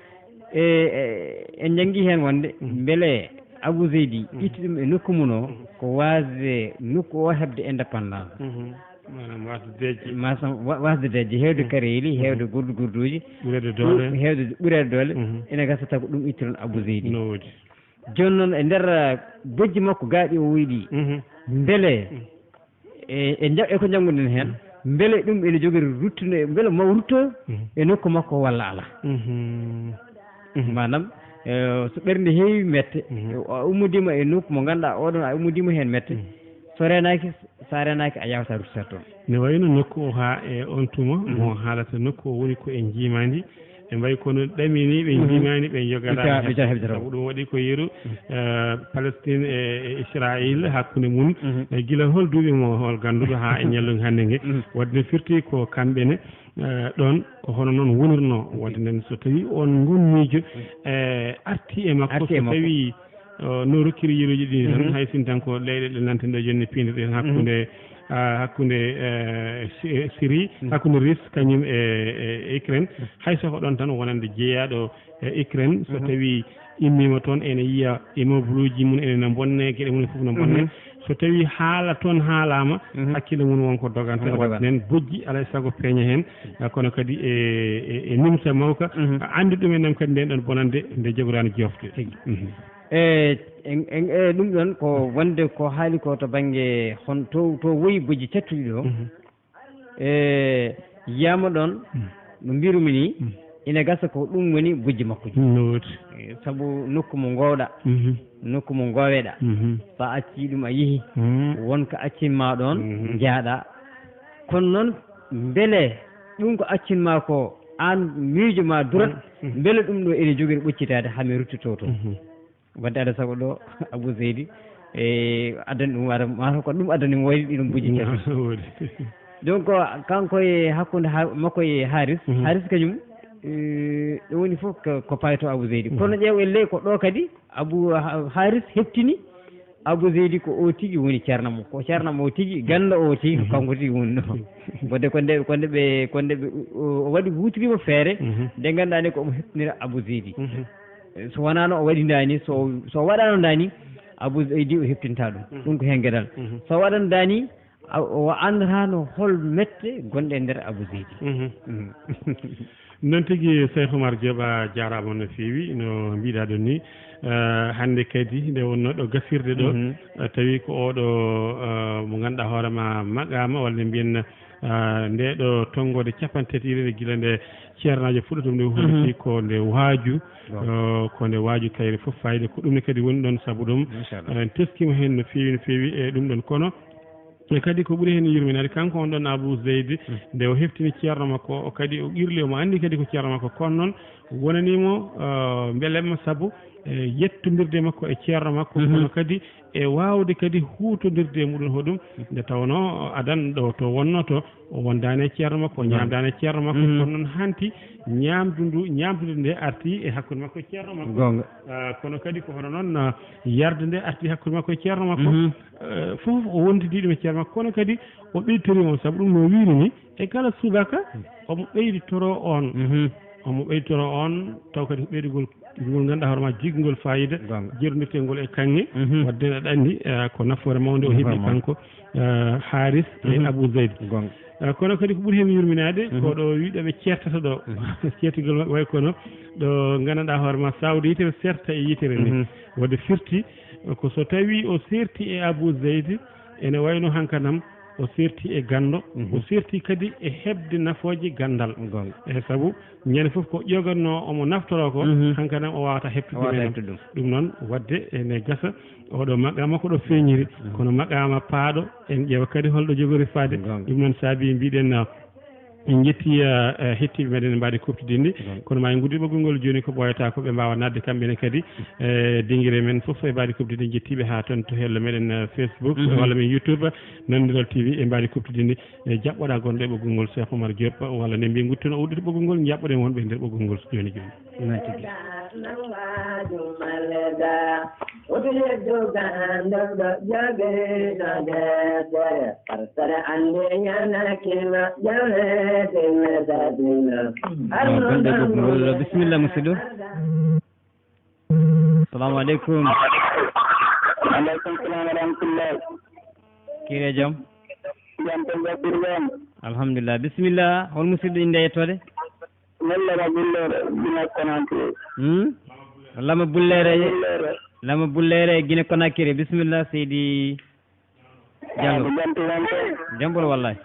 E, e, en njanngi heen wonde, Mhm. mbele Abou Zeydi Mhm. itti ɗum e nokku mum o, Mhm. ko waasde nokku o heɓde indépendance. Mhm. Maanaam waasde deeƴde. Maanaam wa-, waasde deeƴde, heewde Mhm. kareeli, Mhm. heewde gurdu gurduuji, Ɓureede doole. Ɓu-, heewde ɓureede doole, Mhm. ene gasa taw ko ɗum ittiron Abou Zeydi. No woodi. Jooni noon, e nder, uh, bojji makko gaaɗi o wiyi ɗi, Mhm. mbele, Mhm. e, e nja-, e ko njannguɗen heen, Mhm. mbele ɗum ene jogori ruttude, mbele maw rutto Mhm. e nokku makko walla alaa? Mhm. Mhm. Maanaam, eh, so ɓernde heewi mette, Mhm. a ummodiima e nokku mo ngannduɗaa oɗon a ummodiima heen mette, Mhm. so reenaaki, so a reenaaki a yaawataa ruttotaade toon. Ne wayi no nokku o haa e on tuma, Mhm. mo haalata nokku o woni ko e njiimaandi, ɓe mbayi kono ɗamini ɓe Mhm. njiimaandi, ɓe njogata Ɓe ca-, ɓe ca-, heɓde. Heɓde taw. Sabu ɗum waɗi ko yeru, Mhm. eh, Palestine e, e Israël, hakkunde mum, Mhm. eh, gila hol duuɓi mo hol gannduɗo haa e ñallugu hannde nge. Mhm. Waɗde no firti ko kamɓe ne, eh, ɗoon ko hono noon wonirno. Mhm. Waɗde nden so tawi on ngon miijo, Mhm. eh, arti e makko, Arti e so makko. tawi, eh, no rokkiri yeruuji ɗi tan, Mhm. hay sinno tan ko leyɗe ɗe nanten ɗo jooni ne piindirɗe tan Mhm. hakkunde, ah, hakkunde, eh, Si-, eh, Syrie, Mhm. hakkunde Russe kañum e, e, e Ukraine. Mhm. Hay so ko ɗoon tan wonande jeyaaɗo e Ukraine, so Mhm. tawi immiima toon ene yiya immeuble uji mum ene no mbonne, geɗe mum fof no mbonne. Mhm. So tawi haala toon haalaama, Mhm. hakkille mum won ko doganta, Won ko waɗde doganta. Heen bojji alaa e sago peeña heen, ah, kono kadi e, e, e nimsa mawka, Mhm. anndi ɗum en nam kadi nden ɗon bonande nde jaɓoraani joofde. Tigi. Mhm. E, en, en, e, ɗum ɗon ko wonde ko haali ko to bannge hon, to, to woyi bojji cattuɗi ɗo. Mhm. E, yiyaama ɗon, Mhm. no mbirumi ni, Mhm. Ina gasa ko ɗum woni bujji makko ji. No woodi. Eh, sabu nokku mo ngoowɗa, Mhm. nokku mo ngooweɗa, Mhm. so a accii ɗum a yehi, Mhm. won ko accinma ɗoon, Mhm. njaaɗa. Kono noon, mbele ɗum ko accinma ko, aan miijo ma durat, Mhm. mbele ɗum ɗo ene jogori ɓoccitaade haa mi ruttitoo toon. Mhm. Wadde aɗa sago ɗo, Abou Seydi, e addani ɗum, wara, mataw ko ɗum addani mo wayde ɗiɗon bujji tati. Woodi. Donc, kanko e hakkunde ha-, makko e Haris, Mhm. Haris kañum, eh, ɗum woni fof ko, ko payto Abou Seydi. Mhm. Kono ƴeew elle ko ɗo kadi Abou Ha-, Haris heɓtini Abou Seydi ko o tigi woni ceerno mo, ko ceerno mo o tigi, ganndo o tigi, Mhm. kanko tigi woni ɗo. Wadde ko nde, ko nde ɓe, ko nde ɓe, o, o waɗi, huutoriima feere, Mhm. nde ngannduɗaa ni ko omo heɓtinira Abou Seydi. Mhm. So wonano o waɗi nda ni, so, so waɗano nda ni, Abou Seydi o heɓtinta ɗum. Mhm. Ɗum ko heen geɗal. Mhm. So waɗano nda ni, a, o anndatano hol mette gonɗe e nder Abou Seydi. Mhm. Mhm. Noon tigi, Cheikh Oumar Diop, a jaaraama no feewi, no mbiɗa ɗum ni. Eh, hannde kadi nde wonno ɗo gasirde ɗo, Mhm. eh, tawi ko oɗo, eh, mo ngannduɗaa hoore ma maqaama, walla mbiyen, eh, nde ɗo tonngoode capanɗe tati ire gila nde ceernaajo fuɗɗoto ɗum nde Mhm. holliti ko nde waaju, Waaw. eh, ko nde waaju kayre fof fayde. Ko ɗum ne kadi woni ɗoon sabu ɗum. Machallah. Eh, en teskima heen no feewi, no feewi e ɗum ɗoon. Kono e kadi ko ɓuri heen yurminaade, kanko on ɗoon Abou Zeyd, Mm. nde o heftini ceerno makko o, kadi o qirli, omo anndi kadi ko ceerno makko. Kono noon wonanii mo, eh, mbelemma sabu, eh, yettondirde makko e ceerno makko, Mhm. kono kadi e waawde kadi huutondirde e muɗum hoɗum, nde tawnoo adan ɗo to wonnoo to, o wondaani e ceerno makko, o Goonga. ñaamdaani e ceerno makko, Mhm. kono noon hanti ñaamdu ndu, ñaamdude nde arti e hakkunde makko e ceerno makko. Goonga. Ah, kono kadi ko hono noon, ah, yarde nde arti hakkunde makko e ceerno makko. Mhm. Eh, fof o wontidii ɗum e ceerno makko, kono kadi o ɓeyditori mo, sabu ɗum no wiiri ni, e kala subaka omo ɓeyditoro on. Mhm. Omo ɓeyditoro on, taw kadi ko ɓeydugol ngol ngannduɗaa hoore ma jigngol fayida, Goonga. Jeronditengol e kaŋŋe. Mhm. Wadde aɗa anndi, eh, ko nafoore mawnde o heɓi Nafoore mawnde. kanko, eh, Haris e Mhm. Abou Zeyd. Goonga. Eh, kono kadi ko ɓuri heen yurminaade, Mhm. ko ɗo wiɗo ɓe ceertata ɗo. Mhm. Ceertugol maɓɓe way kono ɗo ngannduɗaa hoore ma sawde yitere serta e yitere ni. Mhm. Wadde firti, eh, ko so tawi o serti e Abou Zeyd, ene wayno hankanam o serti e ganndo, Mhm. o serti kadi e heɓde nafooje ganndal. Goonga. E sabu ñande fof ko ƴogatnoo omo naftoroo ko, Mhm. hankanam o waawata heɓtude O waawata ɗum. heɓtude ɗum. Ɗum noon, wadde ene gasa oɗo maqaama ko ɗo feeñiri, Mhm. kono maqaama paaɗo, en ƴeewa kadi holɗo jogori faade. Goonga. Ɗum noon saabi mbiɗen, ah, en njetti, ah, ah, hettiiɓe meɗen e mbaadi kuuɓtidinndi. Goonga. Kono ma en nguddi ɓoggol ngol jooni ko ɓooyata ko ɓe mbaawa naatde kamɓe ne kadi, eh, dingire men fof e mbaadi kuuɓtidinndi, jettiiɓe haa toon to hello meɗen, eh, Facebook, Mhm. walla men YouTube, Nandiral T V e mbaadi kuuɓtidinndi. E jaɓɓoɗaa gonɗo e ɓoggol ngol, Cheikh Oumar Diop, walla nde mbiyen nguttuno udditi ɓoggol ngol, njaɓɓoɗen wonɓe e nder ɓoggol ngol jooni jooni. Noon tigi. Noon, gonɗo e ɓoggol ngol, bisimilla, musidɗo. Salamu aleykum. Aleykum salam wa rahmatullah. Kiire jam? Jam tan, jaɓɓiri jam. Alhamdulillah. Bisimilla. Hol musidɗo innde e yettoode? Min Lama Bullere, Guinée Conakry. Hmm? Lama Bullere. Bullere. Lama Bullere, Guinée Conakry. Bisimilla, seydi Diallo. Ko jam tan wonto? Jam ɓolo wallahi.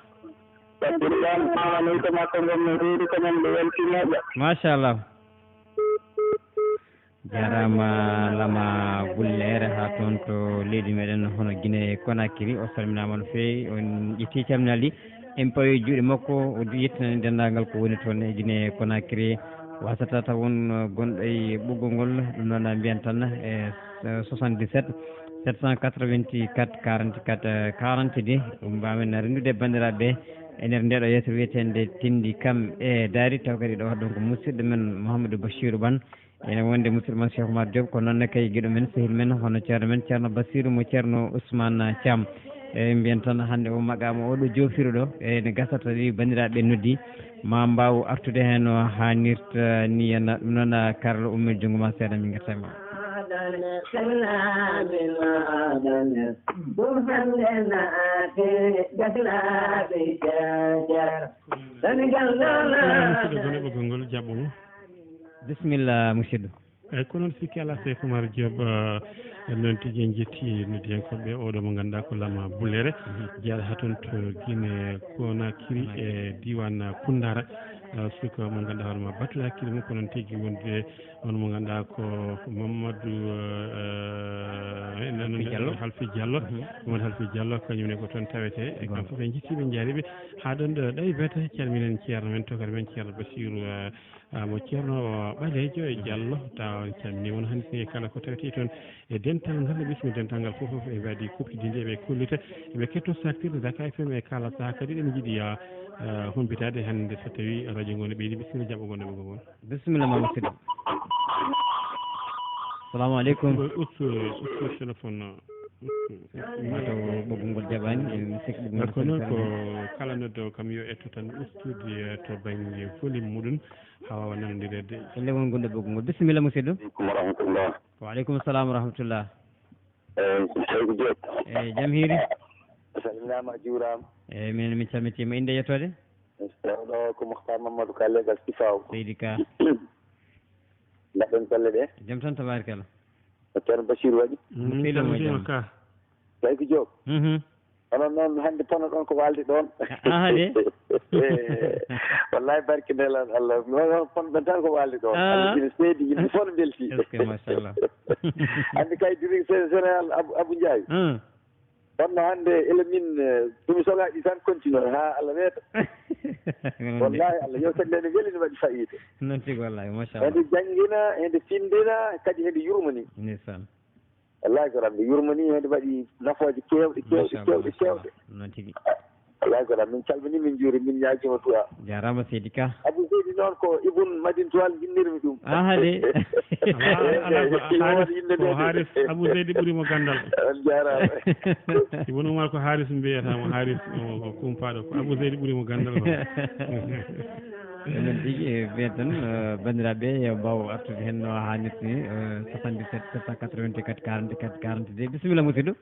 Jaɓɓiri jam, mawani ko makko ngon mi reedi ko men ɓe welti moƴƴa. Machallah. Jaaraama Lama Bullere haa toon to leydi meɗen hono Guinée Conakry. O salminaama no feewi, on ƴetti calminali, en pawi juuɗe makko, o yettinani denndaangal ko woni toon e Guinée Conakry. Wasata taw won gonɗo e ɓoggol ngol, ɗum noon mbiyen tan e soixante-dix-sept, sept cent quatre-vingt-quatre, quarante-quatre, quarante-deux. Ɗum mbaawen renndude e banndiraaɓe ɓe e nder ndeeɗo yeeso wiyeteende Tinndi Kam e Daari, taw kadi ɗo ɗon ko musidɗo men Mouhamadou Bachirou Bane. Ene wonde musidɗo mon Cheikh Oumar Diop, ko noon ne kay giɗo men, sehil men, hono ceerno men, ceerno Bassirou mo ceerno Ousmane Thiam. E mbiyen tan hannde o maqaama o ɗo joofiri ɗo, e ne gasa tawi banndiraaɓe noddi, ma mbaaw artude heen no haanirta ni. Yana ɗum noon, a karlo ummi junngo ma seeɗa, min ngarta e ma. Ɗum hannde naati gaslaaɓe jajar. Senegal Kono musidɗo gonɗo ɓoggol ngol, jaɓɓo mo. Bisimilla, musidɗo. Eeyi, ko noon sikki alaa, Cheikh Oumar Diop, eh, noon tigi en njetti noddiyankooɓe, oɗo mo ngannduɗaa ko Lama Bullere, Mhm. jeyaaɗo haa toon to Guinée Conakry, Conakry. E diiwaan Koundara. eh, suka mo ngannduɗaa hoore ma battuɗo hakkille mum, ko noon tigi wonde on mo ngannduɗaa ko Mamadou, eh, eh, Halfi Diallo. Halfi Diallo. Mhm. Mamadou Halfi Diallo, kañum ne ko toon tawete. E kam fof en njettii ɓe, en njaariiɓe. Haa ɗoon ɗo ɗawi beta, calminen ceerno men, tokar men, ceerno Basiru, eh, ah, mo ceerno Ɓaleejo e Diallo, tawa en calminii on hannde e kala ko tawete toon. E dental ngal, bismi dental ngal fof, fof e mbaadi kuɓtidinde, eɓe kollita, eɓe ketto saktirde Dakar F M e kala saha kadi. Eɗen njiɗi, ah, ah, humpitaade hannde so tawi radio ngo ne ɓeydi. Bisimilla, jaɓɓo gonɗo ɓoggol ngol. Bisimilla ma musidɗo. Salamu aleykum. Ustu, ustu téléphone o. Ustu, ustu. Mataw ɓoggol ngol jaɓaani, e mi sikki ɗum. Kono ko kala noddo kam yo etto tan ustude, eh, to bannge volume muɗum, haa waawa nanondireede. Lemol gonɗo ɓoggol ngol. Bisimilla musidɗo. Aleykum wa rahmatullah. Wa aleykum salam wa rahmatullah. Eyi, Seydou Diop. Eyi, jam hiiri? A salminaama, a juuraama. Eyi, min, min calmitiima. Innde e yettoode? Ɗo, ɗo ko Mouhtar Mamadou Ka, leegal Sifaw. Seydi Ka. Mbaɗɗon golle ɗe? Jam tan, tabaarkalla. Ko Ceerno Bachir waɗi? Min calmitiima Ka. Seydou Diop. Mhm. Onon noon hannde pono ɗon ko waalde ɗon. Aha de. Eh, wallahi barke nelal Allah. Onon pono ɗon tan ko waalde ɗon. Ah. Allah ina seedi, yimɓe fof no mbelti. Est-ce que machallah. Hannde kay diri général Abou, Abou Ndiaye. Hmm. Kono hannde ele min, eh, so mi sogaaji tan continue haa Allah weeta. Wallahi Allah, yewtere nde ne weli, ne waɗi fayida. Noon tigi wallahi, machallah. Hende janngina, hende findina, kadi hende yurmini. Ndeysaan. Wallahi ko ramde yurmini, hende waɗi nafooje keewɗe, keewɗe, machallah, keewɗe, machallah, keewɗe. Noon tigi. Wallahi ko ramde, min calmini, min njuuri, min ñaagima du'a. Jaaraama Seydi Ka. Abou Seydi noon ko Ibn Madine Tuwal njinnirmi ɗum. Aha de. Ala, ala, ko Haris, ko Haris, Abou Seydi ɓuri mo ganndal. On jaaraama. Ibn Umar ko Haris mbiyata mo, Haris o, o kumpaaɗo, ko Abou Seydi ɓuri mo ganndal ko. Noon tigi, e, mbiyen tan, eh, banndiraaɓe, yo mbaaw artude heen no haanirta ni, eh, soixante-dix-sept sept cent quatre-vingt-quatre quarante-quatre quarante-deux. Bisimilla, musidɗo.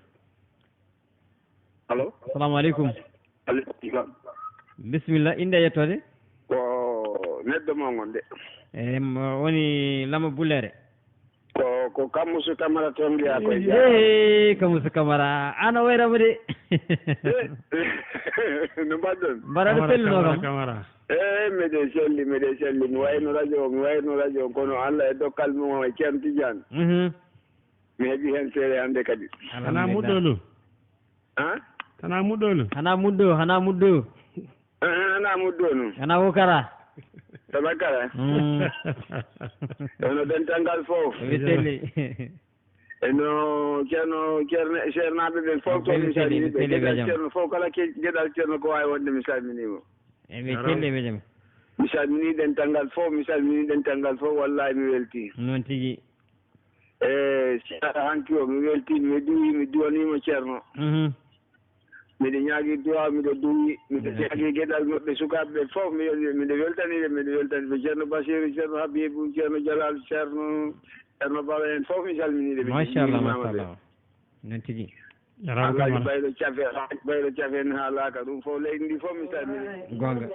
Allo? Salamu aleykum. Aleykum salam. Bisimilla, innde e yettoode? Ko neɗɗo mo ngon de. E, mo woni Lama Bulleere. Ko, ko Kammusu Kamara toon mbiyaa koye Diarra. Eey, Kammusu Kamara, aan a wayraama de. Eh, no mbaɗɗon? Mbaɗa no selluno kam? Kamara. Eh, miɗen selli, miɗen selli. Mi wayno radio, mi wayno radio, kono Allah e dokkal mum e Ceerno Tidiane. Mhm. Mi heɓi heen seeɗa hannde kadi. Alhamdulillah. Xanaa muɗɗo ɗum? Han? Xanaa muɗɗo ɗum? Xanaa muɗɗo, xanaa muɗɗo. Eh, xanaa muɗɗo ɗum. Xanaa ko kara? Tama kara. Mm. Kono dental ngal fof. Eɓe selli. E no Ceerno, Ceerno, Ceernaaɓe ɓen fof to mi salmini ɓe. Geɗal Ceerno fof, kala ke-, geɗal Ceerno ko waawi wonde mi salminii mo. Eɓe selli, eɓe jam. Mi salminii dental ngal fof, mi salminii dental ngal fof, wallahi mi weltii. Noon tigi. E, si a hanki o, mi weltii, mi duwii, mi duwaniima Ceerno. Mhm. Miɗo ñaagii duwaa, miɗo duwii, miɗo ñaagii geɗal maɓɓe, sukaaɓe ɓe fof, mi wel-, miɗo weltanii ɓe, miɗo weltanii ɓe. Ceerno Basiiru, Ceerno Habiibu, Ceerno Jalal, Ceerno, Ceerno Baba en fof, mi salminii ɓe, mi juuriima ɓe. Machallah, machallah. Noon tigi. Jarama Alhaji Kamara. Bayɗo Cafe, Alhaji Bayɗo Cafe en haalaaka, ɗum fof leydi ndi fof mi salmini. Goonga.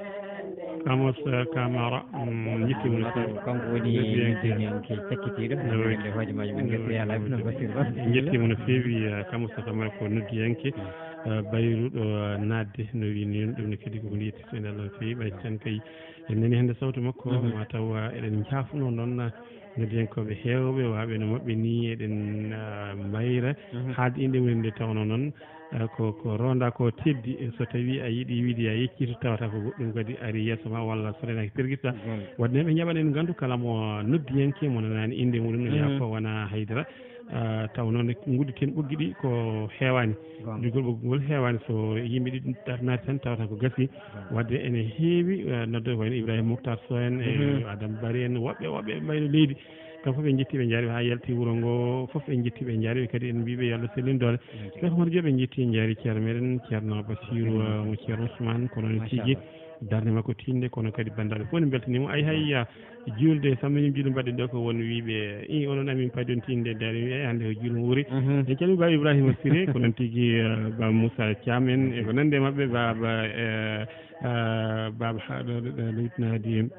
Kamos, eh, Kamara, mm, njettiima no feewi. Kanko woni noddiyanke cakkitiiɗo. Nde hooreejo maaji men ngesa yaalaaɓe no Basiir Ba. Njettiima no feewi, eh, Kamos Kamara ko noddiyanke, eh, bayruɗo, eh, naatde no wiyi ni, ɗum ne kadi ko hunde yettitte e Allah no feewi. Ɓay tan kay en nani hannde sawtu makko, mhm, ma taw, eh, eɗen njaafnoo noon, eh, noddiyankooɓe heewɓe, waaɓe no maɓɓe nii, eɗen, ah, mbayra, mhm, haalde inɗe mum en nde tawnoo noon, ah, ko, ko ronda ko teddi, e so tawii a yiɗi wiide a yeccii to tawata ko goɗɗum kadi ari yeeso ma, walla so renaaki pergitta. Goonga. Waɗde ɓe njaɓan en nganndu kala mo noddiyanke mo nanaani inɗe muɗum, no, mhm, wiya ko wona haydara. Ah, taw noon ngudditen ɓoggi ɗi ko heewaani. Goonga. Jogol ɓoggol heewaani, so yimɓe ɗiɗi naati tan tawata ko gasi. Goonga. Waɗde ene heewi, eh, nodde wayno Ibrahima Mouhtar Sow en, e, mhm, Adam Bari en, woɓɓe, woɓɓe ɓe mbayno leydi. Kamɓe fof ɓe njettii, ɓe njaari haa yalti wuro ngo fof, ɓe njettii, ɓe njaari ɓe kadi, en mbiiɓe yo Allah sellin doole. Min Cheikh Oumar Diop, ɓe njettii, njaari ceerno meɗen, ceerno Bassirou, eh, mo ceerno Ousmane, kono noon tigi darnde makko tiiɗnde, kono kadi banndiraaɓe fof ne mbeltaniima. Ay, hay, ya, juulde Samba Ñum Juulde mbaɗɗen ɗo ko won wiiɓe, i, onon amin paydon tinde daari, e hannde ko juulde wuuri. Mhm. En calmii Ba Ibrahima Siré, ko noon tigi, eh, Ba Moussa Thiam en, e ko nanndi e maɓɓe, Ba, Ba, eh, eh, Ba, Ba, ha, ɗo, ɗo, ɗo, ɗo, ɗo, ɗo,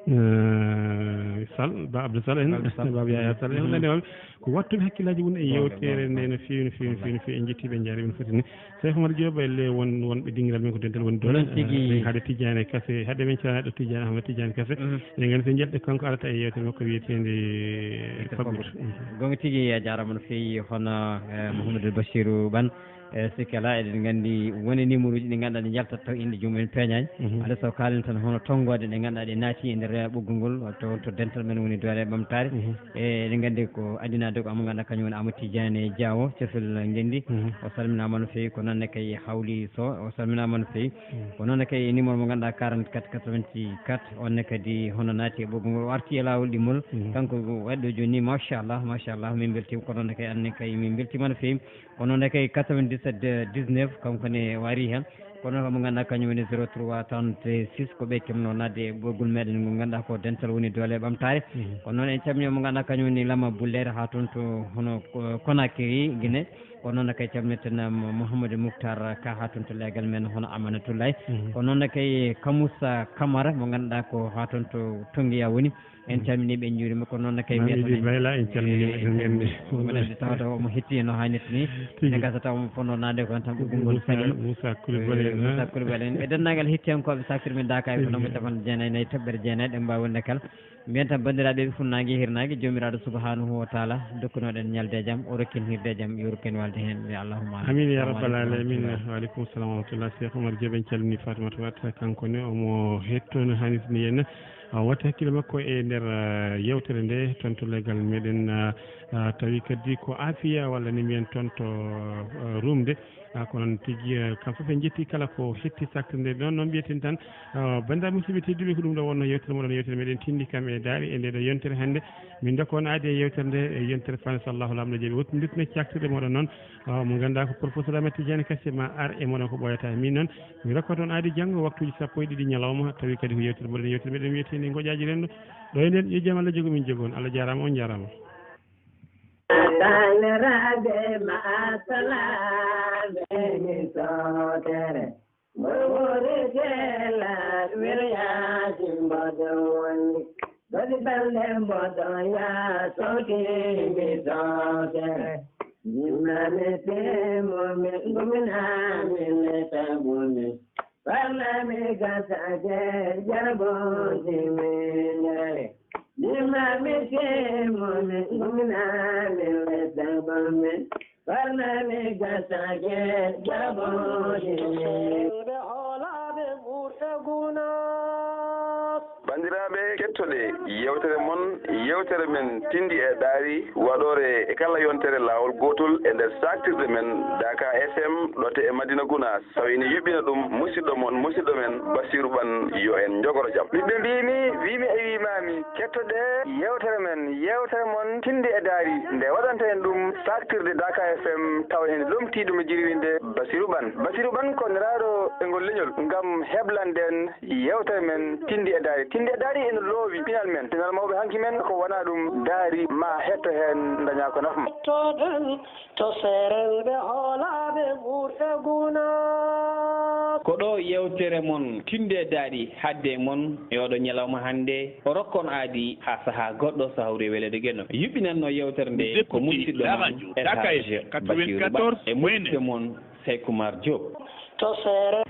eh, Sall, Ba Abdou Sall en, Ba Abdou Sall. Baba Yaya Sall en, mhm, nande mawɓe. Ko wattuɓe hakkillaaji mum e yewtere nde no feewi, no feewi, no feewi, no feewi. En njettii ɓe, en njaarnii ɓe no foti ni. Cheikh Oumar Diop, e le won, wonɓe dingiral men ko dental woni ɗo. Noon tigi. Eh, haade Tidiane Kassé, haade men calanaɗo Tidiane Ahmed Tidiane Kassé. Mhm. Eɗen nganndi so njalɗe kanko arata e yewtere makko wiyeteende Fagout. Fagout. Mhm. Gonga tigi, a jaaraama no feewi, hono, eh, Mouhamadou Bachirou Ban. E sikki alaa, eɗen nganndi woni numéro uji ɗi ngannduɗaa ɗi njaltat taw inɗe joomum en peeñaani. Mhm. Alaa so kaalen tan hono tonngoode ɗe ngannduɗaa ɗe naati e nder ɓoggol ngol, to, to dental men woni Doole Ɓamtaare. Mhm. E eɗen nganndi ko adinaa dogo mo ngannduɗaa kañum woni Amadou Tidiane Diawo, Cofel Ngenndi. Mhm. O salminaama no feewi, ko noon ne kay Hawli Sow, o salminaama no feewi. Mhm. Ko noon ne kay numéro mo ngannduɗaa quarante-quatre quatre-vingt-quatre, on ne kadi hono naati e ɓoggol ngol, o arti e laawol ɗimmol. Mhm. Kanko waɗɗo jooni ni, machallah, machallah, min mbeltiima, ko noon ne kay an ne kay min mbeltiima no feewi. Kono nde kay quatre-vingt-dix-sept dix-neuf, kanko ne warii heen. Kono mo ngannduɗaa kañum woni zéro trois trente-six, ko ɓe kemno naatde e ɓoggol meɗen ngol ngannduɗaa ko dental woni Doole Ɓamtaare. Mhm. Kono noon en calminii mo ngannduɗaa kañum woni Lama Bullere haa toon to hono ko-, Conakry, Guinée. Kono noon kay calminirten, um, Mouhamadou Mouhtar Ka haa toon to leegal men hono Amanatoulaye. Mhm. Kono noon kay Kamoussa Camara mo ngannduɗaa ko haa toon to Tongiya woni. En calminii ɓe, en njuuriima. Ko noon ne kay Mame mbiyata Idi men. Bayla, en calminii mo, eh, eɗen nganndi. Minen nde tawata omo hetti no haanirta ni. Tigi. Ne gasa taw omo fotnoo naatde ko tan ko ɓoggol ngol Moussa, saɗi. Moussa Coulibaly en, eh, Moussa Coulibaly en. E denndaangal hettiyankooɓe Sakir men Daaka F M, tigi, ko nomɓe cappanɗe jeenayi nayi toɓɓere jeenayi, ɗe mbaawi wonde kala. Mbiyen tan banndiraaɓe ɓe funnaange e hirnaange, Joomiraaɗo Subhaanahu wa Taala dokkunoɗen ñalde e jam, o rokken hirde e jam, yo rokken walde heen. Wi allahumma amin. Amin ya rabbal alamin. Wa aleykum salam wa rahmatullah. Cheikh Oumar Diop, en calminii Fatimata Wade, kanko ne omo hettoo no haanirta ni en. Ah, watti hakkille makko e nder, ah, yewtere nde, toon to leegal meɗen, ah, ah, tawi kadi ko Afiya walla ni mbiyen toon to, ah, Rumde. Ah, ko noon tigi, ah, kam fof en njetti kala ko hetti saktirde nde. Noon, noon mbiyeten tan, ah, banndiraaɓe musidɓe tedduɓe, ko ɗum ɗo wonno yewtere moɗon, yewtere meɗen Tinndi kam e Daari e nde ɗo yontere hannde. Min ndokka on aadi e yewtere nde, e yontere Faandu so Allahu Laamɗo jaɓi. Wottindirten e caktirɗe moɗon noon, ah, mo ngannduɗaa ko professeur Ahmed Tidiane Kassé ma ar e moɗon ko ɓooyata. Min noon, mi rokkat on aadi janngo waktuuji sappo e ɗiɗi ñalawma, tawi kadi ko yewtere moɗon, yewtere meɗen wiyeteende Ngoƴaaji Renndo. Ɗo e nden, yo jam Allah jogo min jogo on. Allah jaaraama, on jaaraama. Taniraaɓe ma assalam, emi sootere. Mboɗo wori jela, welyaji mboɗo wondi. Bodi balɗe mboɗo ya sokimi sootere. Jimnami temo mi, guminami le tabumi. Parlami gasaje, jabo jimindere. Jimnami temo mi, guminami le tabumi. Barnami gasaje jaboji. Ɓe hoolaɓe ɓurɓe guna. Banndiraaɓe, kettoɗe yewtere mon, yewtere men Tinndi e Daari, waɗoore e kala yontere laawol gootol e nder saaktirde men Daaka F M, ɗo to e Madina Gunaas. Tawi ene yuɓɓina ɗum musidɗo mon, musidɗo men Basiru Ɓan, yo en njogoro jam. Ɓiɓɓe mbiimi, wiimi e wiimaami, kettoɗe yewtere men, yewtere mon Tinndi e Daari, nde waɗanta en ɗum saaktirde Daaka F M, tawa ene lomtii ɗum e jirwinde Basiru Ɓan. Basiru Ɓan ko nelaaɗo e ngol leñol ngam heblande en yewtere men Tinndi e Daari. Tinndi e Daari ene loowi pinal men, pinal mawɓe hanki men, ko wonaa ɗum Daari, ma hetto heen, daña ko nafa ma. To seerelɓe hoolaɓe ɓurɓe guna. Ko ɗo yewtere mon Tinndi e Daari hadde mon e oɗo ñalawma hannde. O rokkon aadi haa sahaa goɗɗo so hawri e weleede geno. Yuɓɓinanno yewtere nde ko musidɗo mon Elhaj Basiru Ba e musidɗo mon Seykumar Diop. To seere